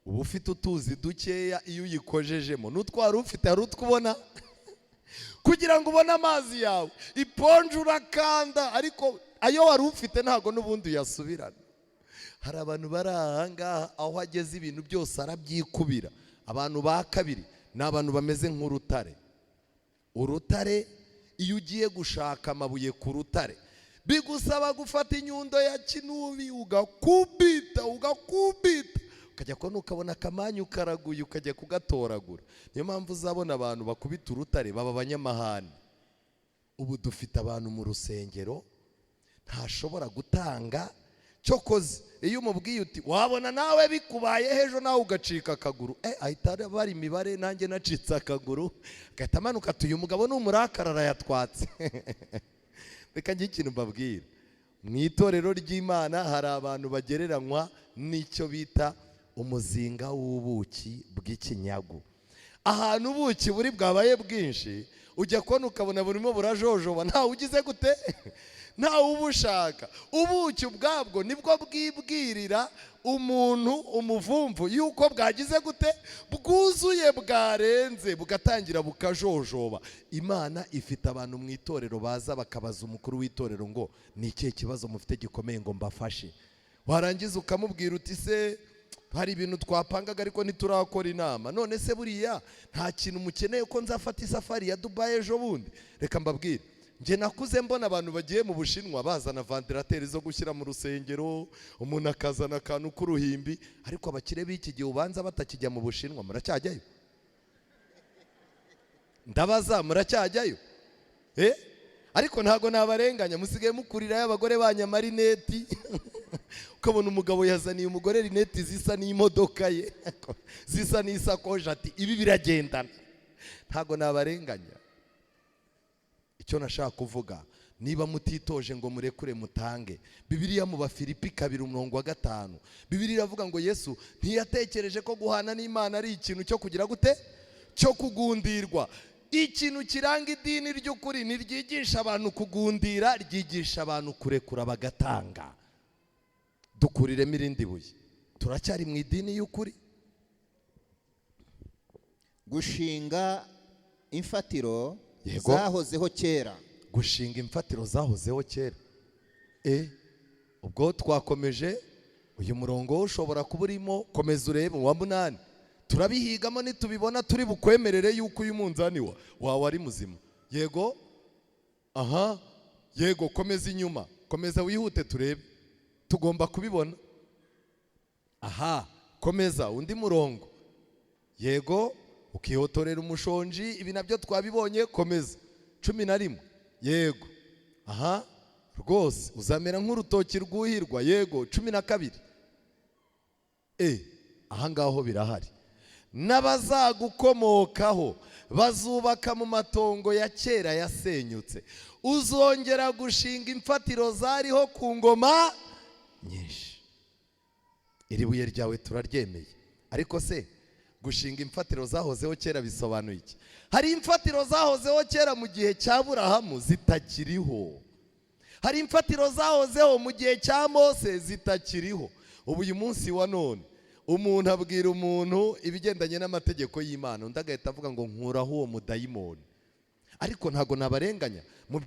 Speaker 1: uba ufite utuzi dukeya, iyo uyikojejemo n'utwari ufite hari utwo kugira ngo ubone amazi yawe. Iponji urakanda, ariko ayo wari ufite ntago n'ubundi uyasubirana. Hari abantu bari aha ngaha aho ageze ibintu byose arabyikubira. Abantu ba kabiri ni abantu bameze nk'urutare. Urutare iyo ugiye gushaka amabuye ku rutare bigusaba gufata inyundo ya kinubi ugakubita ukajya kubona ukabona akamanyu karaguye ukajya kugatoragura. Niyo mpamvu uzabona abantu bakubita urutare baba abanyamahane. Ubu dufite abantu mu rusengero ntashobora gutanga cyokoze iyo umubwiye uti wabona nawe bikubaye ejo nawe ugacika akaguru, ahita bari imibare nanjye nacitse akaguru, agahita amanuka ati uyu mugabo ni umurakara arayatwatse. Reka njye ikintu mbabwira, mu itorero ry'Imana hari abantu bagereranywa n'icyo bita umuzinga w'ubuki bw'ikinyagu. Ahantu ubuki buri bwabaye bwinshi ujya kubona ukabona burimo burajojoba, ntawe ugize gute, ntawe ubushaka. Ubuki ubwabwo nibwo bwibwirira umuntu umuvumvu yuko bwagize gute, bwuzuye bwarenze, bugatangira bukajojoba. Imana ifite abantu mu itorero baza bakabaza umukuru w'itorero ngo ni ikihe kibazo mufite gikomeye ngo mbafashe. Warangiza ukamubwira uti se hari ibintu twapangaga ariko ntiturakora inama, none se buriya nta kintu mukeneye ko nzafata isafari ya Dubai ejo bundi? Reka mbabwire, njye nakuze mbona abantu bagiye mu Bushinwa bazana ventilateur zo gushyira mu rusengero, umuntu akazana akantu k'uruhimbi. Ariko abakire b'iki gihe ubanza batakijya mu Bushinwa. Muracyajyayo? Ndabaza, muracyajyayo? Ariko ntago nabarenganya, musigaye mukurirayo abagore banyamarineti. Ukabona umugabo yazaniye umugore rineti zisa n'imodoka ye, zisa n'isakoshi, ati ibi biragendana. Ntago nabarenganya. Icyo nashaka kuvuga, niba mutitoje ngo murekure mutange. Bibiliya mu Bafilipi 2:5, Bibiliya iravuga ngo Yesu ntiyatekereje ko guhana n'Imana ari ikintu cyo kugira gute, cyo kugundirwa. Ikintu kiranga idini ry'ukuri ntiryigisha abantu kugundira, ryigisha abantu kurekura bagatanga. Dukuriremo irindi buye, turacyari mu idini y'ukuri.
Speaker 2: Gushinga imfatiro
Speaker 1: Yego.
Speaker 2: zahozeho kera.
Speaker 1: Gushinga imfatiro zahozeho kera. Ubwo twakomeje uyu murongo ushobora kuba urimo, komeza urebe uwa 8. Turabihigamo, nitubibona turi bukwemerere yuko uyu munzani wawe ari muzima. Yego, aha, yego, komeza inyuma, komeza wihute turebe, tugomba kubibona. Aha, komeza undi murongo. Yego, ukihotorera umushonji, ibi nabyo twabibonye, komeza 11. Yego, aha, rwose uzamera nk'urutoki rwuhirwa. Yego, 12. Aha ngaho birahari. N'abazagukomokaho bazubaka mu matongo ya kera yasenyutse, uzongera gushinga imfatiro zariho ku ngoma nyinshi. Iri buye ryawe turaryemeye, ariko se gushinga imfatiro zahozeho kera bisobanuye iki? Hari imfatiro zahozeho kera mu gihe cya Aburahamu zitakiriho, hari imfatiro zahozeho mu gihe cya Mose zitakiriho. Ubu uyu munsi wa none umuntu abwira umuntu ibigendanye n'amategeko y'Imana, undi agahita avuga ngo nkuraho uwo mudayimoni. Ariko ntago nabarenganya.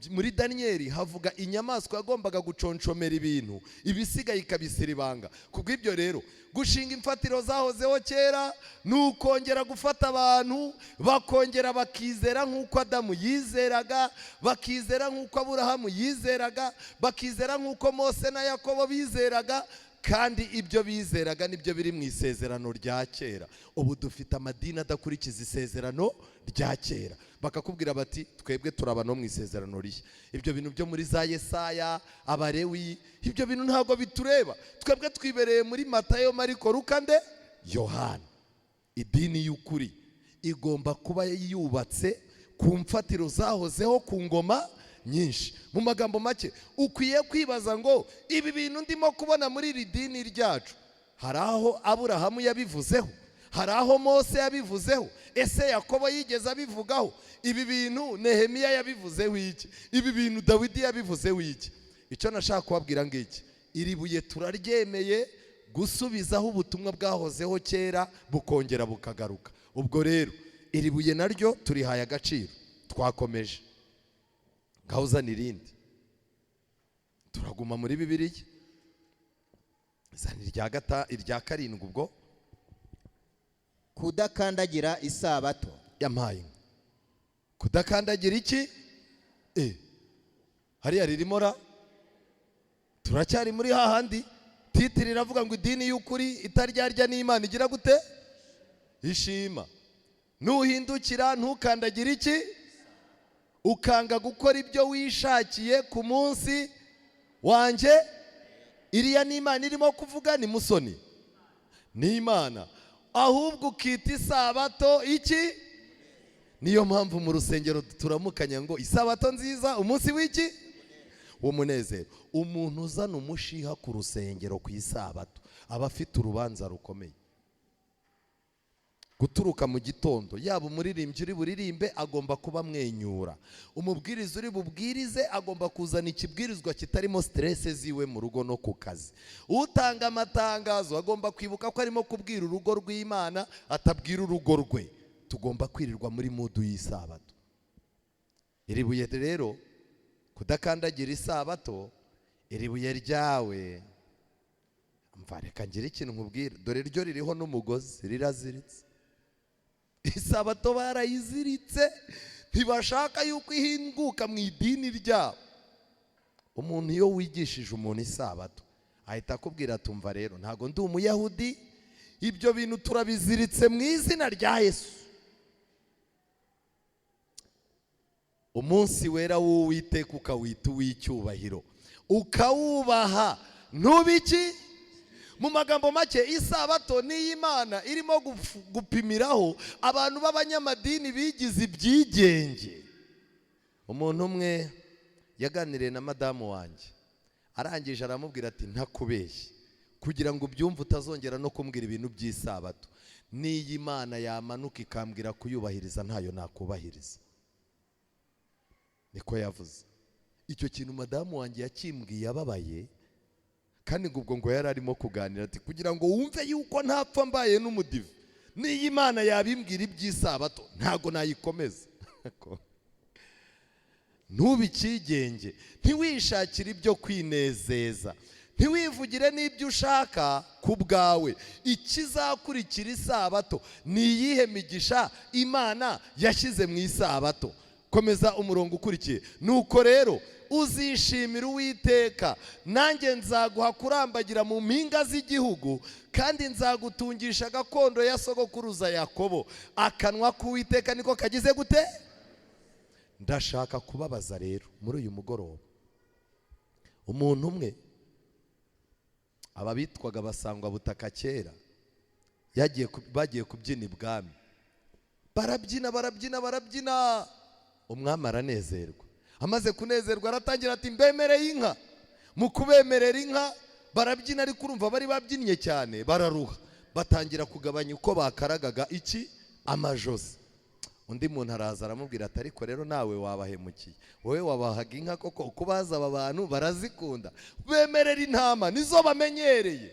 Speaker 1: Muri Daniyeli havuga inyamaswa yagombaga guconshomera ibintu, ibisigaye ikabisira ibanga. Kubw'ibyo rero gushinga imfatiro zahozeho kera ni ukongera gufata abantu bakongera bakizera nk'uko Adamu yizeraga, bakizera nk'uko Aburahamu yizeraga, bakizera nk'uko Mose na Yakobo bizeraga. Kandi ibyo bizeraga nibyo biri mu isezerano rya kera. Ubu dufite amadini adakurikiza isezerano rya kera, bakakubwira bati twebwe turaba no mu isezerano rishya. Ibyo bintu byo muri za Yesaya, Abarewi, ibyo bintu ntabwo bitureba, twebwe twibereye muri Matayo, Mariko, Luka, nde Yohana. Idini y'ukuri igomba kuba yubatse ku mfatiro zahozeho ku ngoma nyinshi. Mu magambo make, ukwiye kwibaza ngo ibi bintu ndimo kubona muri iri dini ryacu, hari aho Aburahamu yabivuzeho? Hari aho Mose yabivuzeho? Ese Yakobo yigeze abivugaho? Ibi bintu Nehemiya yabivuzeho iki? Ibi bintu Dawidi yabivuzeho iki? Icyo nashaka kubabwira ngiki, iri buye turaryemeye gusubizaho ubutumwa bwahozeho kera bukongera bukagaruka. Ubwo rero iri buye naryo turihaye agaciro, twakomeje. Ngaho uzana irindi, turaguma muri Bibiliya. Zana irya 7. Ubwo
Speaker 2: Kudakandagira isabato.
Speaker 1: Yampaye inka. Kudakandagira iki? Hariya ririmo ra, turacyari muri hahandi. Titiri iravuga ngo idini y'ukuri itaryarya n'Imana igira gute? Ishima. Nuhindukira ntukandagira iki? Ukanga gukora ibyo wishakiye ku munsi wanjye. Iriya ni Imana irimo kuvuga, ni musoni, ni Imana. Ahubwo ukita isabato iki? Niyo mpamvu mu rusengero turamukanya ngo isabato nziza, umunsi w'iki? W'umunezero. Umuntu uzana umushiha ku rusengero ku isabato aba afite urubanza rukomeye. Guturuka mu gitondo, yaba umuririmbyi uri buririmbe agomba kuba amwenyura, umubwiriza uri bubwirize agomba kuzana ikibwirizwa kitarimo stress ziwe mu rugo no ku kazi, utanga amatangazo agomba kwibuka ko arimo kubwira urugo rw'Imana atabwira urugo rwe. Tugomba kwirirwa muri mudu y'isabato. Iri buye rero, kudakandagira isabato, iri buye ryawe Mva reka ngire ikintu nkubwira, dore ryo ririho n'umugozi, riraziritse. Isabato barayiziritse, ntibashaka yuko ihinguka mu idini ryabo. Umuntu iyo wigishije umuntu isabato ahita akubwira atumva rero ntago ndi umuyahudi, ibyo bintu turabiziritse mu izina rya Yesu. Umunsi wera w'Uwiteka ukawita uw'icyubahiro, ukawubaha, ntubiki. Mu magambo make, isabato ni Imana irimo gupimiraho abantu b'abanyamadini bigize ibyigenge. Umuntu umwe yaganiriye na madamu wanjye, arangije aramubwira ati ntakubeshye, kugira ngo ubyumve utazongera no kumbwira ibintu by'isabato, n'iyi Imana yamanuka ikambwira kuyubahiriza ntayo nakubahiriza. Niko yavuze. Icyo kintu madamu wanjye yakimbwiye ababaye, kandi ubwo ngo yari arimo kuganira ati kugira ngo wumve yuko ntapfa mbaye n'umudive, n'iyi Imana yabimbwira iby'isabato ntago nayikomeza. Ntubikigenge, ntiwishakire ibyo kwinezeza, ntiwivugire n'ibyo ushaka ku bwawe. Ikizakurikira isabato ni iyihe migisha Imana yashyize mu isabato? Komeza umurongo ukurikiye. Nuko rero uzishimira Uwiteka, nanjye nzaguha kurambagira mu mpinga z'igihugu, kandi nzagutungisha gakondo ya sogokuruza Yakobo. Akanwa k'Uwiteka niko kagize gute? Ndashaka kubabaza rero muri uyu mugoroba. Umuntu umwe, aba bitwaga basangwa butaka kera, bagiye kubyina ibwami, barabyina barabyina barabyina, umwami aranezerwa. Amaze kunezerwa aratangira ati mbemereye inka. Mu kubemerera inka barabyina, ariko urumva bari babyinnye cyane bararuha, batangira kugabanya uko bakaragaga iki amajosi. Undi muntu araza aramubwira ati ariko rero nawe wabahemukiye, wowe wabahaga inka koko, uko baza aba bantu barazikunda, bemerera intama nizo bamenyereye.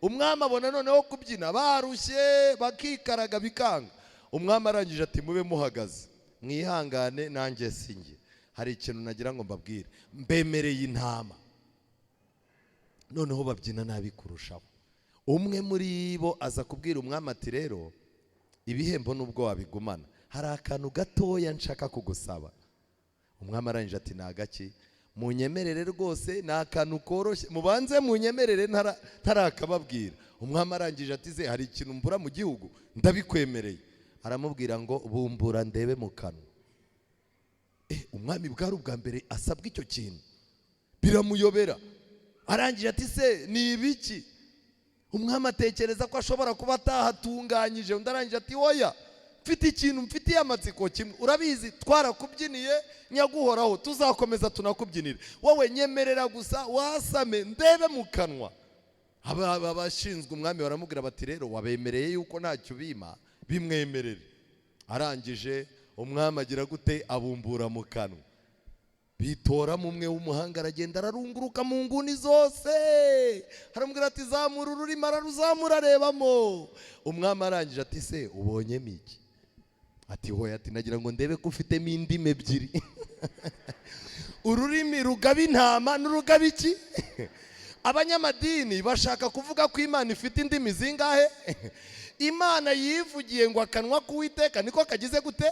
Speaker 1: Umwami abona noneho kubyina barushye bakikaraga bikanga. Umwami arangije ati mube muhagaze mwihangane nanjye sinjye, hari ikintu nagira ngo mbabwire, mbemereye intama. Noneho babyina nabi kurushaho. Umwe muri bo aza kubwira umwami ati rero ibihembo nubwo wabigumana, hari akantu gatoya nshaka kugusaba. Umwami arangije ati ni agaki? Munyemerere rwose, ni akantu koroshye, mubanze munyemerere ntarakababwira. Umwami arangije ati ze hari ikintu mbura mu gihugu, ndabikwemereye. Aramubwira ngo bumbura ndebe mu kanwa. Umwami bwari ubwa mbere asabwa icyo kintu, biramuyobera. Arangije ati se ni ibiki? Umwami atekereza ko ashobora kuba atahatunganyije. Undi arangije ati oya, mfite ikintu mfitiye amatsiko kimwe, urabizi twarakubyiniye nyaguhoraho, tuzakomeza tunakubyinire, wowe nyemerera gusa wasame ndebe mu kanwa. Abashinzwe umwami baramubwira bati rero wabemereye yuko ntacyo bima, bimwemerere. Arangije umwami agira gute? Abumbura mu kanwa. Bitoramo umwe w'umuhanga, aragenda ararunguruka mu nguni zose, aramubwira ati zamura ururimi, araruzamura arebamo. Umwami arangije ati se ubonyemo iki? Ati hoya, ati nagira ngo ndebe ko ufitemo indimi ebyiri, ururimi rugaba intama n'urugaba iki? Abanyamadini bashaka kuvuga ko Imana ifite indimi zingahe? Imana yivugiye ngo akanwa k'Uwiteka niko kagize gute?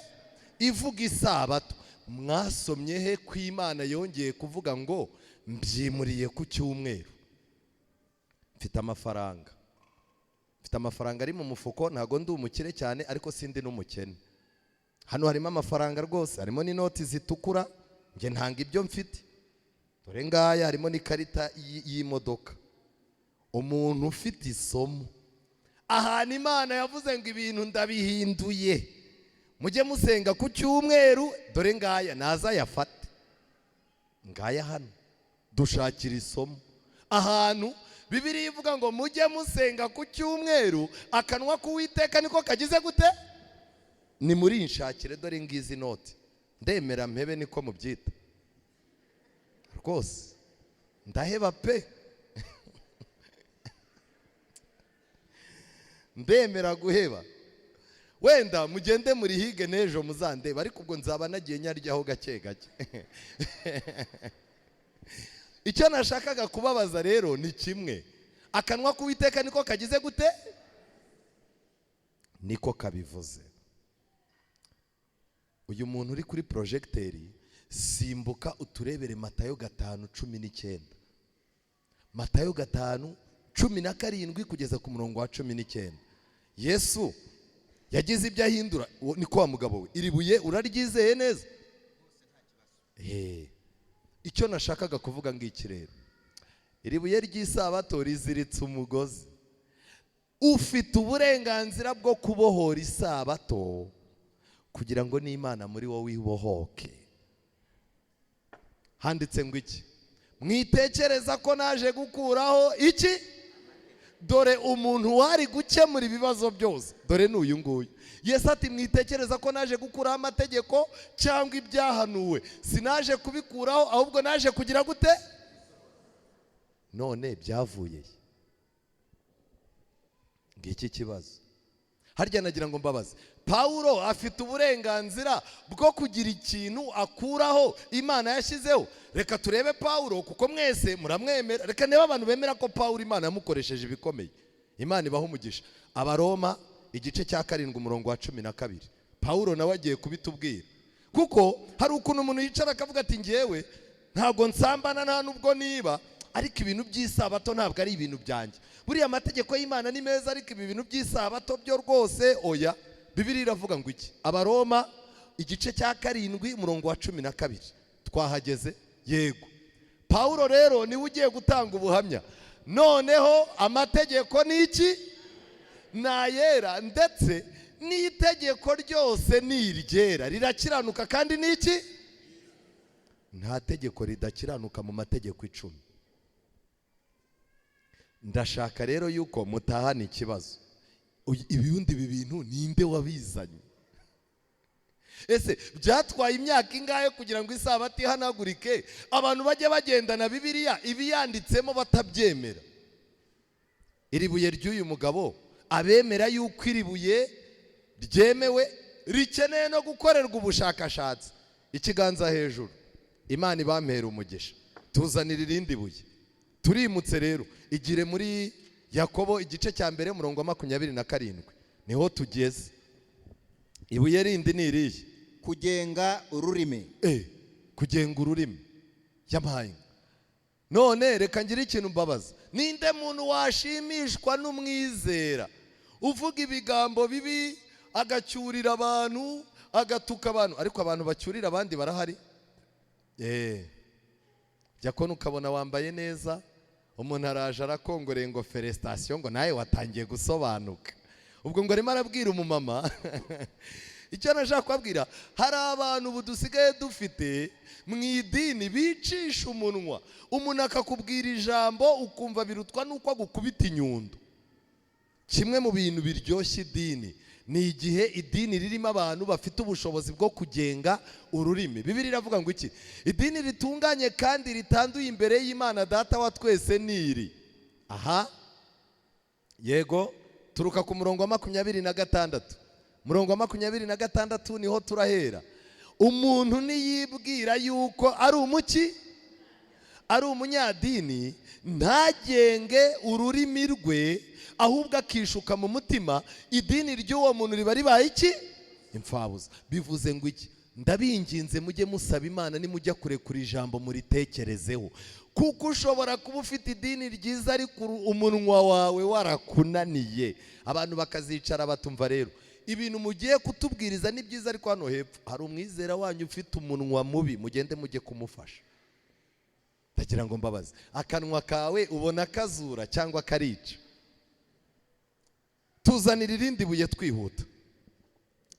Speaker 1: Ivuga isabato. Mwasomye he ko Imana yongeye kuvuga ngo mbyimuriye ku cyumweru? Mfite amafaranga, mfite amafaranga ari mu mufuko, ntago ndi umukire cyane ariko sindi n'umukene. Hano harimo amafaranga rwose, harimo n'inoti zitukura, nge ntanga ibyo mfite. Dore ngaya, harimo n'ikarita y'imodoka. Umuntu ufite isomo, ahantu Imana yavuze ngo ibintu ndabihinduye, mujye musenga ku cyumweru, dore ngaya naza yafate, ngaya hano dushakira isomo. Ahantu Bibiliya ivuga ngo mujye musenga ku cyumweru, akanwa k'Uwiteka niko kagize gute? Ni muri nshakire, dore ngizi noti, ndemera mpebe niko mubyita rwose, ndaheba pe, ndemera guheba. Wenda mugende murihige n'ejo muzandeba, ariko ubwo nzaba nagiye nyaryaho gake gake. Icyo nashakaga kubabaza rero ni kimwe, Akanwa k'Uwiteka niko kagize gute? Niko kabivuze. Uyu muntu uri kuri projecteur, simbuka uturebere Matayo 5:19. Matayo 5:17 kugeza ku murongo wa 19. Yesu yagize ibyo ahindura. Niko wa mugabo we, iri buye uraryizeye neza? Icyo nashakaga kuvuga ngiki rero, iri buye ry'isabato riziritse umugozi. Ufite uburenganzira bwo kubohora isabato kugira ngo n'Imana muri wowe ibohoke. Handitse ngo iki? Mwitekereza ko naje gukuraho iki? Dore umuntu wari gukemura ibibazo byose, dore ni uyu nguyu. Yesu ati mwitekereza ko naje gukuraho amategeko cyangwa ibyahanuwe, sinaje kubikuraho, ahubwo naje kugira gute? None byavuye ngiki kibazo. Harya nagira ngo mbabaze, Pawulo afite uburenganzira bwo kugira ikintu akuraho Imana yashyizeho? Reka turebe Pawulo, kuko mwese muramwemera. Reka niba abantu bemera ko Pawulo Imana yamukoresheje ibikomeye, Imana ibaha umugisha. Abaroma igice cya 7 umurongo wa 12, Pawulo nawe agiye kubitubwira, kuko hari ukuntu umuntu yicara akavuga ati ngewe ntabwo nsambana nta nubwo niba, ariko ibintu by'isabato ntabwo ari ibintu byanjye. Buriya amategeko y'Imana ni meza, ariko ibi bintu by'isabato byo rwose oya. Bibiliya iravuga ngo iki? Abaroma igice cya 7 umurongo wa 12. Twahageze? Yego. Pawulo rero niwe ugiye gutanga ubuhamya. Noneho amategeko ni iki? Ni ayera, ndetse n'itegeko ryose ni iryera, rirakiranuka kandi ni iki? Nta tegeko ridakiranuka mu mategeko 10. Ndashaka rero yuko mutahana ikibazo. Ibindi ibi bintu ninde wabizanye? Ese byatwaye imyaka ingahe kugira ngo isabato ihanagurike, abantu bajye bagendana Bibiliya ibiyanditsemo batabyemera? Iri buye ry'uyu mugabo, abemera yuko iri buye ryemewe rikeneye no gukorerwa ubushakashatsi, ikiganza hejuru. Imana ibampera umugisha. Tuzanira irindi buye. Turimutse rero, igire muri Yakobo igice cya 1 umurongo wa 27 niho tugeze. Ibuye rindi ni irihe?
Speaker 2: Kugenga ururimi.
Speaker 1: Kugenga ururimi. Yampaye. None reka ngire ikintu mbabaza. Ninde muntu washimishwa n'umwizera uvuga ibigambo bibi, agacyurira abantu, agatuka abantu? Ariko abantu bacyurira abandi barahari. Jya kona ukabona wambaye neza, umuntu araje arakongoreye ngo félicitations, ngo nawe watangiye gusobanuka. Ubwo ngo arimo arabwira umumama. Icyo nashaka kubabwira, hari abantu ubu dusigaye dufite mu idini bicisha umunwa, umuntu akakubwira ijambo ukumva birutwa n'uko agukubita inyundo. Kimwe mu bintu biryoshya idini ni igihe idini ririmo abantu bafite ubushobozi bwo kugenga ururimi. Bibiliya iravuga ngo iki? Idini ritunganye kandi ritanduye imbere y'Imana Data wa twese ni iri. Aha, yego, turuka ku murongo wa 26. Murongo wa 26 niho turahera. Umuntu niyibwira yuko ari umuki, ari umunyadini, ntagenge ururimi rwe, ahubwo akishuka mu mutima, idini ry'uwo muntu riba ribaye iki? Imfabusa. Bivuze ngo iki? Ndabinginze mujye musaba Imana, nimujya kurekura ijambo muritekerezeho, kuko ushobora kuba ufite idini ryiza ariko umunwa wawe warakunaniye. Abantu bakazicara batumva rero ibintu mugiye kutubwiriza ni byiza, ariko hano hepfo hari umwizera wanyu ufite umunwa mubi, mugende mujye kumufasha. Ndagira ngo mbabaze, akanwa kawe ubona kazura cyangwa karica? Tuzanira irindi buye twihuta.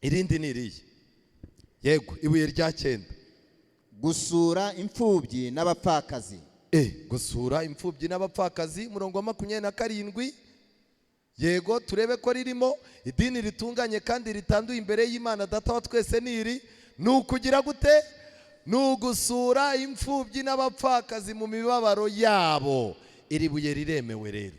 Speaker 1: Irindi ni irihe? Yego, ibuye rya 9.
Speaker 2: Gusura imfubyi n'abapfakazi.
Speaker 1: Gusura imfubyi n'abapfakazi, umurongo wa 27. Yego, turebe ko ririmo. Idini ritunganye kandi ritanduye imbere y'Imana Data wa twese ni iri, ni ukugira gute? Ni ugusura imfubyi n'abapfakazi mu mibabaro yabo. Iri buye riremewe rero.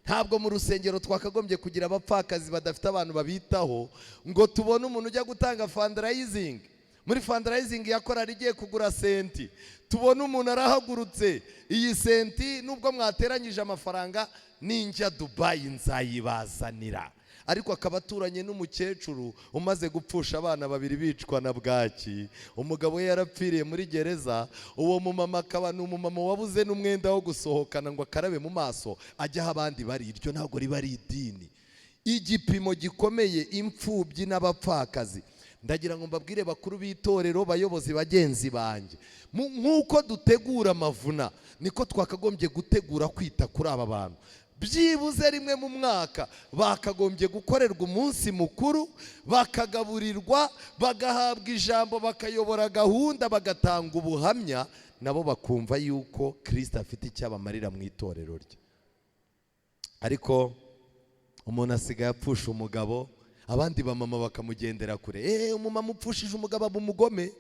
Speaker 1: Ntabwo mu rusengero twakagombye kugira abapfakazi badafite abantu babitaho, ngo tubone umuntu ujya gutanga fundraising. Muri fundraising ya korali igiye kugura synthé, tubona umuntu arahagurutse: "Iyi synthé, nubwo mwateranyije amafaranga, ninjya Dubayi nzayibazanira." Ariko akaba aturanye n'umukecuru umaze gupfusha abana babiri bicwa na bwaki, umugabo we yarapfiriye muri gereza. Uwo mumama akaba ni umumama wabuze n'umwenda wo gusohokana ngo akarabe mu maso ajye aho abandi bari. Iryo ntabwo riba ari idini. Igipimo gikomeye, imfubyi n'abapfakazi. Ndagira ngo mbabwire, bakuru b'itorero, bayobozi bagenzi banjye, nk'uko dutegura amavuna, niko twakagombye gutegura kwita kuri aba bantu. Byibuze rimwe mu mwaka bakagombye gukorerwa umunsi mukuru, bakagaburirwa, bagahabwa ijambo, bakayobora gahunda, bagatanga ubuhamya, nabo bakumva yuko Kirisita afite icyo abamarira mu itorero rye. Ariko umuntu asigaye apfusha umugabo, abandi bamama bakamugendera kure. Umumama upfushije umugabo aba umugome,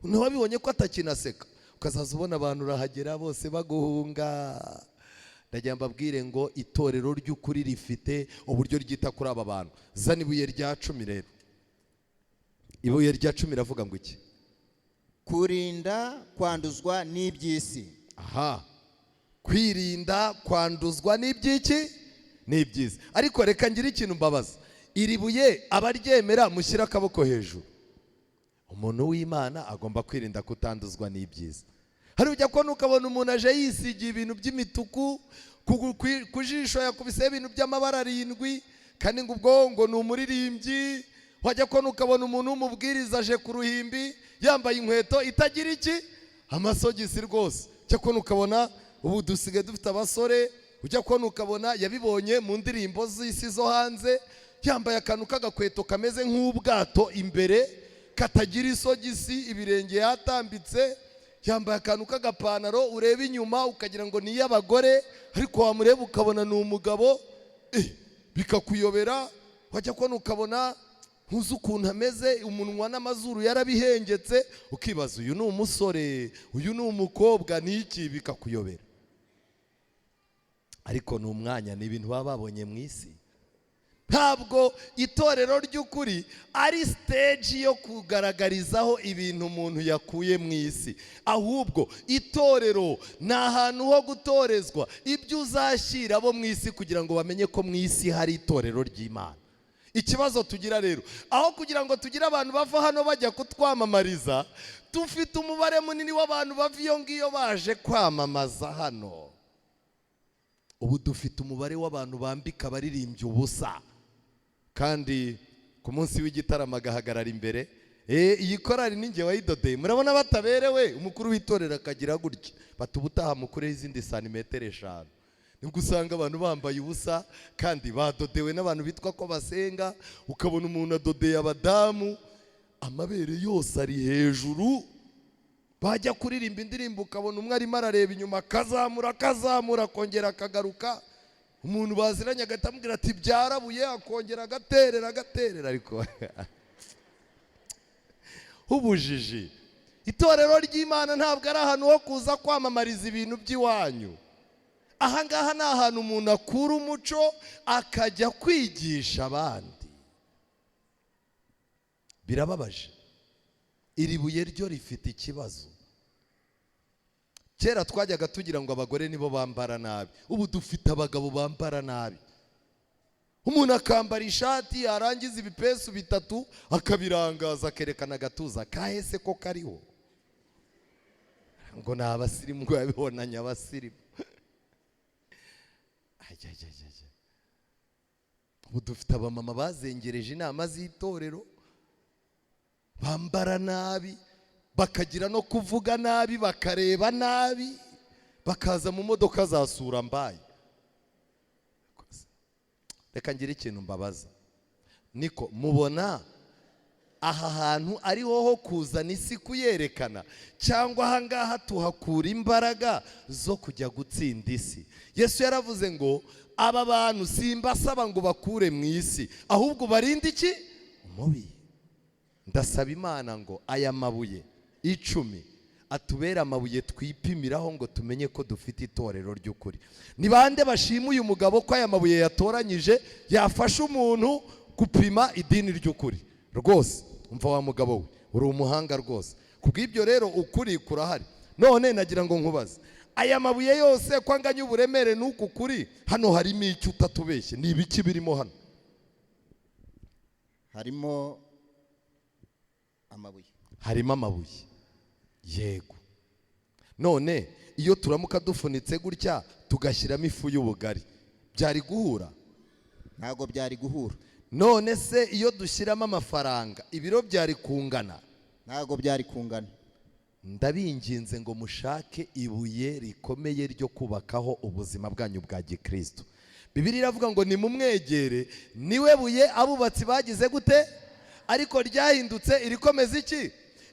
Speaker 1: ntiwabibonye ko atakinaseka? Ukazaza ubona abantu urahagera bose baguhunga. Ndagira mbabwire ngo itorero ry'ukuri rifite uburyo ryita kuri aba bantu. Zana ibuye rya 10 rero. Ibuye rya 10 iravuga ngo iki?
Speaker 2: Kurinda kwanduzwa n'iby'isi.
Speaker 1: Aha, kwirinda kwanduzwa n'iby'iki? N'iby'isi. Ariko reka ngire ikintu mbabaza: iri buye abaryemera mushyire akaboko hejuru. Umuntu w'Imana agomba kwirinda kutanduzwa n'ibyiza. Hari ujya kubona ukabona umuntu aje yisigiye ibintu by'imituku ku jisho, yakubiseho ibintu by'amabara arindwi, kandi ngo ubwo ngo ni umuririmbyi. Wajya kubona ukabona umuntu w'umubwiriza aje ku ruhimbi yambaye inkweto itagira iki? Amasogisi rwose. Ujya kubona ukabona ubu dusigaye dufite abasore, ujya kubona ukabona yabibonye mu ndirimbo z'isi zo hanze, yambaye akantu k'agakweto kameze nk'ubwato imbere, katagira isogisi, ibirenge yatambitse, yambaye akantu k'agapantaro ureba inyuma ukagira ngo ni iy'abagore, ariko wamureba ukabona ni umugabo, bikakuyobera. Wajya kubona ukabona ntuzi ukuntu ameze, umunwa n'amazuru yarabihengetse, ukibaza: uyu ni umusore, uyu ni umukobwa, ni iki? Bikakuyobera. Ariko ni umwanya, ni ibintu baba babonye mu isi. Ntabwo itorero ry'ukuri ari stage yo kugaragarizaho ibintu umuntu yakuye mu isi, ahubwo itorero ni ahantu ho gutorezwa ibyo uzashyira abo mu isi kugira ngo bamenye ko mu isi hari itorero ry'Imana. Ikibazo tugira rero, aho kugira ngo tugire abantu bava hano bajya kutwamamariza, dufite umubare munini w'abantu bava iyo ngiyo baje kwamamaza hano. Ubu dufite umubare w'abantu bambika abaririmbyi ubusa, kandi ku munsi w'igitaramo agahagarara imbere: "Iyi korari ni njye wayidodeye, murabona bataberewe?" Umukuru w'itorero akagira gutya bati: "Ubutaha mukureho izindi santimetero 5." Nibwo usanga abantu bambaye ubusa kandi badodewe n'abantu bitwa ko basenga. Ukabona umuntu adodeye abadamu, amabere yose ari hejuru, bajya kuririmba indirimbo ukabona umwe arimo arareba inyuma, akazamura, akazamura, akongera akagaruka. Umuntu baziranye agahita amubwira ati: "Byarabuye." Akongera agaterera, agaterera. Ariko ubujiji. Itorero ry'Imana ntabwo ari ahantu ho kuza kwamamariza ibintu by'iwanyu. Aha ngaha ni ahantu umuntu akura umuco akajya kwigisha abandi. Birababaje. Iri buye ryo rifite ikibazo. Kera twajyaga tugira ngo abagore nibo bambara nabi, ubu dufite abagabo bambara nabi. Umuntu akambara ishati, yarangiza ibipesu bitatu akabirangaza, akerekana agatuza kahese ko kariho, ngo ni abasirimu, ngo yabibonanye abasirimu. Ajya, ajya, ajya, ajya. Ubu dufite abamama bazengereje inama z'itorero, bambara nabi, bakagira no kuvuga nabi, bakareba nabi, bakaza mu modoka za sura mbaye. Reka ngire ikintu mbabaza: niko mubona aha hantu ariho ho kuzana isi kuyerekana, cyangwa aha ngaha tuhakura imbaraga zo kujya gutsinda isi? Yesu yaravuze ngo: "Aba bantu simbasaba ngo bakure mu isi, ahubwo barinde iki? Umubi." Ndasaba Imana ngo aya mabuye 10 atubere amabuye twipimiraho ngo tumenye ko dufite itorero ry'ukuri. Ni bande bashima uyu mugabo ko aya mabuye yatoranyije yafasha umuntu gupima idini ry'ukuri? Rwose umva wa mugabo we. Uri umuhanga rwose. Kubw'ibyo rero ukuri kurahari. None nagira ngo nkubaze, aya mabuye yose ko anganya uburemere n'uku kuri, hano harimo icyo utatubeshye? Ni ibiki birimo hano?
Speaker 2: Harimo amabuye.
Speaker 1: Harimo amabuye, yego. None iyo turamuka dufunitse gutya tugashyiramo ifu y'ubugari, byari guhura?
Speaker 2: Ntabwo byari guhura.
Speaker 1: None se iyo dushyiramo amafaranga, ibiro byari kungana?
Speaker 2: Ntabwo byari kungana.
Speaker 1: Ndabinginze ngo mushake ibuye rikomeye ryo kubakaho ubuzima bwanyu bwa gikristo. Bibiliya iravuga ngo nimumwegere, niwe buye abubatsi bagize gute? Ariko ryahindutse irikomeza iki?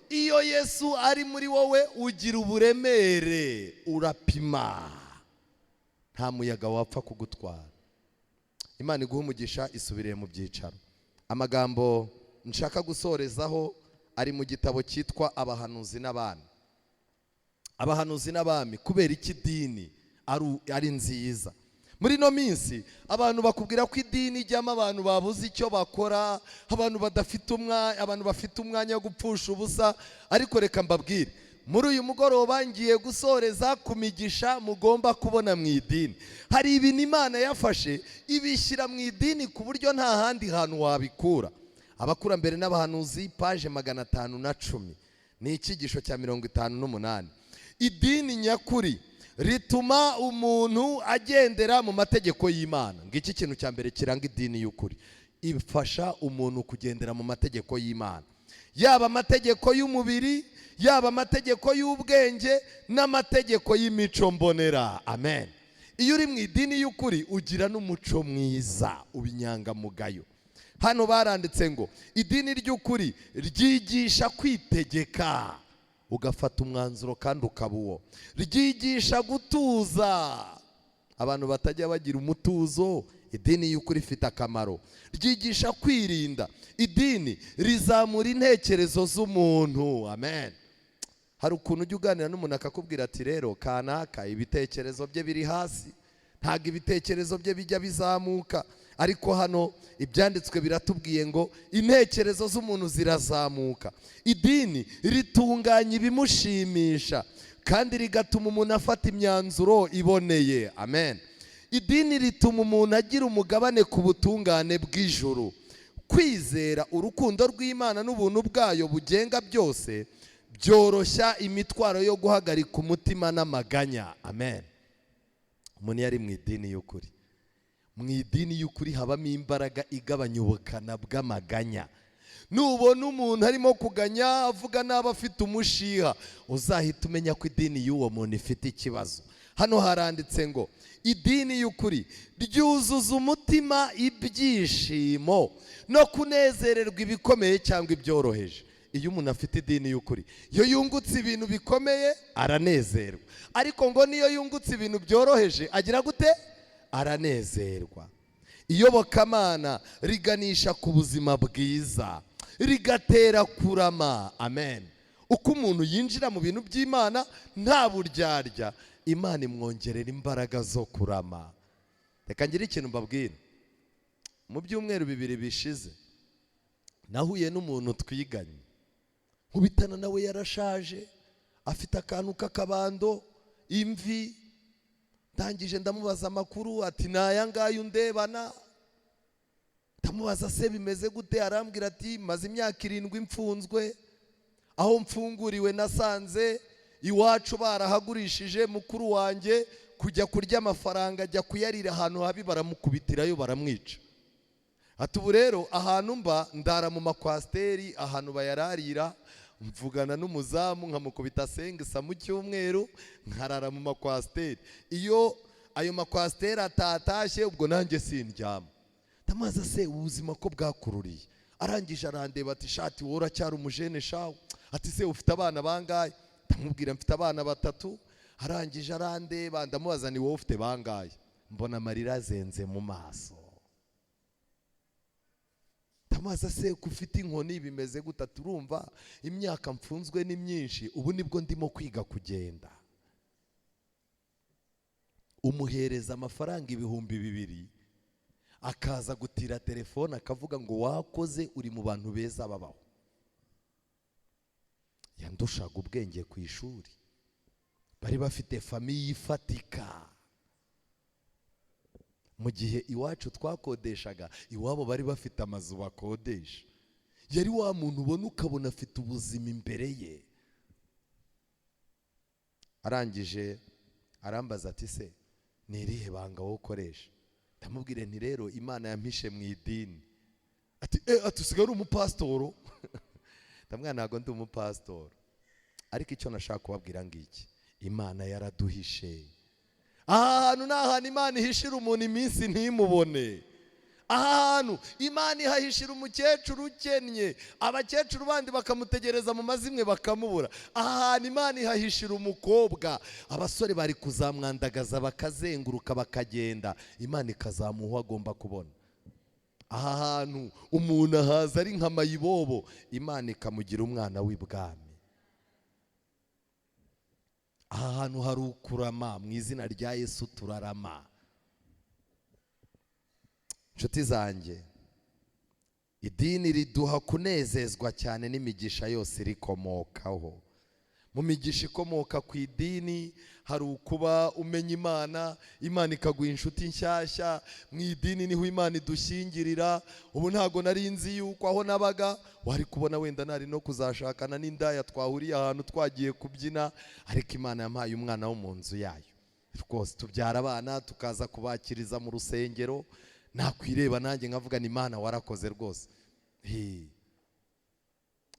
Speaker 1: Iyo Yesu ari muri wowe ugira uburemere, urapima, nta muyaga wapfa kugutwara. Imana iguha umugisha. Isubiriye mu byicaro. Amagambo nshaka gusorezaho ari mu gitabo cyitwa Abahanuzi n'Abami. Abahanuzi n'Abami. Kubera iki idini ari nziza? Muri ino minsi abantu bakubwira ko idini ijyamo abantu babuze icyo bakora, abantu badafite umwanya, abantu bafite umwanya wo gupfusha ubusa. Ariko reka mbabwire, muri uyu mugoroba ngiye gusoreza ku migisha mugomba kubona mu idini. Hari ibintu Imana yafashe ibishyira mu idini ku buryo nta handi hantu wabikura. Abakurambere n'Abahanuzi, page 510, ni icyigisho cya 58. Idini nyakuri rituma umuntu agendera mu mategeko y'Imana. Ngiki kintu cya mbere kiranga idini y'ukuri: ifasha umuntu kugendera mu mategeko y'Imana, yaba amategeko y'umubiri, yaba amategeko y'ubwenge n'amategeko y'imico mbonera. Amen. Iyo uri mu idini y'ukuri ugira n'umuco mwiza, uba inyangamugayo. Hano baranditse ngo idini ry'ukuri ryigisha kwitegeka, ugafata umwanzuro kandi ukaba uwo. Ryigisha gutuza, abantu batajya bagira umutuzo, idini y'ukuri ifite akamaro. Ryigisha kwirinda. Idini rizamura intekerezo z'umuntu. Amen. Hari ukuntu ujya uganira n'umuntu akakubwira ati: "Rero kanaka ibitekerezo bye biri hasi, ntabwo ibitekerezo bye bijya bizamuka." Ariko hano ibyanditswe biratubwiye ngo intekerezo z'umuntu zirazamuka. Idini ritunganya ibimushimisha kandi rigatuma umuntu afata imyanzuro iboneye. Amen. Idini rituma umuntu agira umugabane ku butungane bw'ijuru. Kwizera urukundo rw'Imana n'ubuntu bwayo bugenga byose byoroshya imitwaro yo guhagarika umutima n'amaganya. Amen. Umuntu iyo ari mu idini y'ukuri, mu idini y'ukuri habamo imbaraga igabanya ubukana bw'amaganya. Nubona umuntu arimo kuganya, avuga nabi, afite umushiha, uzahita umenya ko idini y'uwo muntu ifite ikibazo. Hano haranditse ngo idini y'ukuri ryuzuza umutima ibyishimo no kunezererwa ibikomeye cyangwa ibyoroheje. Iyo umuntu afite idini y'ukuri, iyo yungutse ibintu bikomeye aranezerwa, ariko ngo niyo yungutse ibintu byoroheje agira gute? Aranezerwa. Iyobokamana riganisha ku buzima bwiza, rigatera kurama. Amen. Uko umuntu yinjira mu bintu by'Imana nta buryarya, Imana imwongerera imbaraga zo kurama. Reka ngire ikintu mbabwira. Mu byumweru 2 bishize nahuye n'umuntu twiganye, nkubitana nawe yarashaje, afite akantu k'akabando, imvi. Ndangije ndamubaza amakuru, ati: "Ni aya ngaya undebana." Ndamubaza: "Se bimeze gute?" Arambwira ati: "Maze imyaka 7 mfunzwe. Aho mfunguriwe nasanze iwacu barahagurishije, mukuru wanjye kujya kurya amafaranga ajya kuyarira ahantu habi, baramukubitirayo baramwica." Ati: "Ubu rero ahantu mba ndara mu makwasiteri, ahantu bayararira, mvugana n'umuzamu nkamukubita sengisa mu cyumweru, nkarara mu makwasiteri. Iyo ayo makwasiteri atatashye, ubwo nanjye sindyama." Ndamubaza: "Se ubuzima ko bwakururiye?" Arangije arandeba ati: "Shati, wowe uracyari umujene shawe." Ati: "Se ufite abana bangahe?" Ndamubwira: "Mfite abana batatu." Arangije arandeba, ndamubaza: "Ni wowe ufite bangahe?" Mbona amarira azenze mu maso. Ndamubaza: "Se ko ufite inkoni bimeze gute?" "Turumva imyaka mfunzwe ni myinshi, ubu nibwo ndimo kwiga kugenda." Umuhereza amafaranga 2000, akaza gutira telefone akavuga ngo: "Wakoze, uri mu bantu beza babaho." Yandushaga ubwenge ku ishuri, bari bafite famille ifatika. Mu gihe iwacu twakodeshaga, iwabo bari bafite amazu bakodesha. Yari wa muntu ubona ukabona afite ubuzima imbere ye. Arangije arambaza ati se ni irihe banga wowe ukoresha? Ndamubwire nti rero Imana yampishe mu idini. Ati ati usigaye uri umupasitoro? Ndamubwira ntabwo ndi umupasitoro, ariko icyo nashaka kubabwira ngiki, Imana yaraduhishe. Aha hantu ni ahantu Imana ihishira umuntu iminsi ntimubone. Aha hantu Imana ihahishira umukecuru ukennye, abakecuru bandi bakamutegereza mu mazimwe bakamubura. Aha hantu Imana ihahishira umukobwa, abasore bari kuzamwandagaza bakazenguruka bakagenda, Imana ikazamuha uwo agomba kubona. Aha hantu umuntu ahaza ari nka mayibobo, Imana ikamugira umwana w'ibwami. Aha hantu hari ukurama, mu izina rya Yesu turarama. Inshuti zanjye, idini riduha kunezezwa cyane n'imigisha yose irikomokaho. Mu migisha ikomoka ku idini hari ukuba umenya Imana, Imana ikaguha inshuti nshyashya. Mu idini niho Imana idushyingirira. Ubu ntago nari nzi yuko aho nabaga wari kubona wenda nari no kuzashakana n'indaya twahuriye ahantu twagiye kubyina, ariko Imana yampaye umwana wo mu nzu yayo. Rwose tubyara abana tukaza kubakiriza mu rusengero, nakwireba nanjye nkavuga ni Imana warakoze rwose.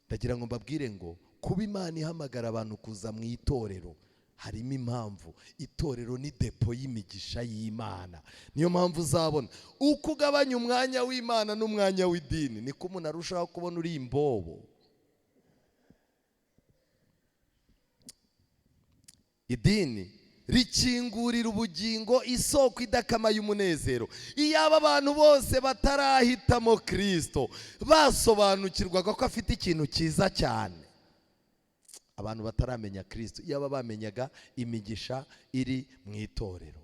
Speaker 1: Ndagira ngo mbabwire ngo kuba Imana ihamagara abantu kuza mu itorero harimo impamvu. Itorero ni depo y'imigisha y'Imana. Niyo mpamvu uzabona uko ugabanya umwanya w'Imana n'umwanya w'idini niko umuntu arushaho kubona uri imbobo. Idini rikingurira ubugingo isoko idakama y'umunezero. Iyaba abantu bose batarahitamo Kristo basobanukirwaga ko afite ikintu cyiza cyane. Abantu bataramenya Kristo iyaba bamenyaga imigisha iri mu itorero.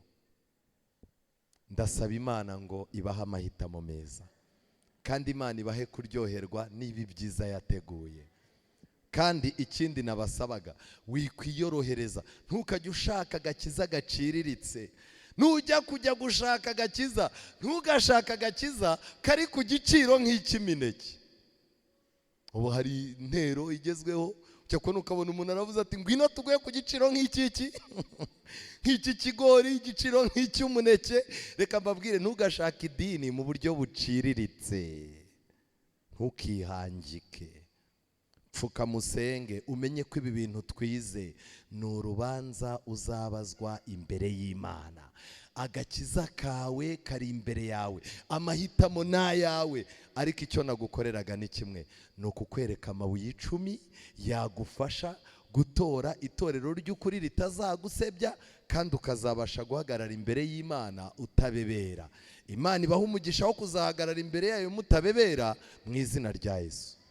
Speaker 1: Ndasaba Imana ngo ibahe amahitamo meza, kandi Imana ibahe kuryoherwa n'ibi byiza yateguye. Kandi ikindi nabasabaga, wikwiyorohereza, ntukajye ushaka agakiza gaciriritse. Nujya kujya gushaka agakiza, ntugashaka agakiza kari ku giciro nk'icy'imineke. Ubu hari intero igezweho, ujya kubona ukabona umuntu aravuze ati ngwino tuguhe ku giciro nk'iki nk'iki kigori, igiciro nk'icy'umuneke. Reka mbabwire, ntugashake idini mu buryo buciriritse, ntukihangike. Pfukamusenge, umenye ko ibi bintu twize ni urubanza uzabazwa imbere y'Imana. Agakiza kawe kari imbere yawe, amahitamo ni ayawe, ariko icyo nagukoreraga ni kimwe, ni ukukwereka amabuye 10 yagufasha gutora itorero ry'ukuri ritazagusebya, kandi ukazabasha guhagarara imbere y'Imana utabebera. Imana ibaha umugisha wo kuzahagarara imbere yayo mutabebera, mu izina rya Yesu.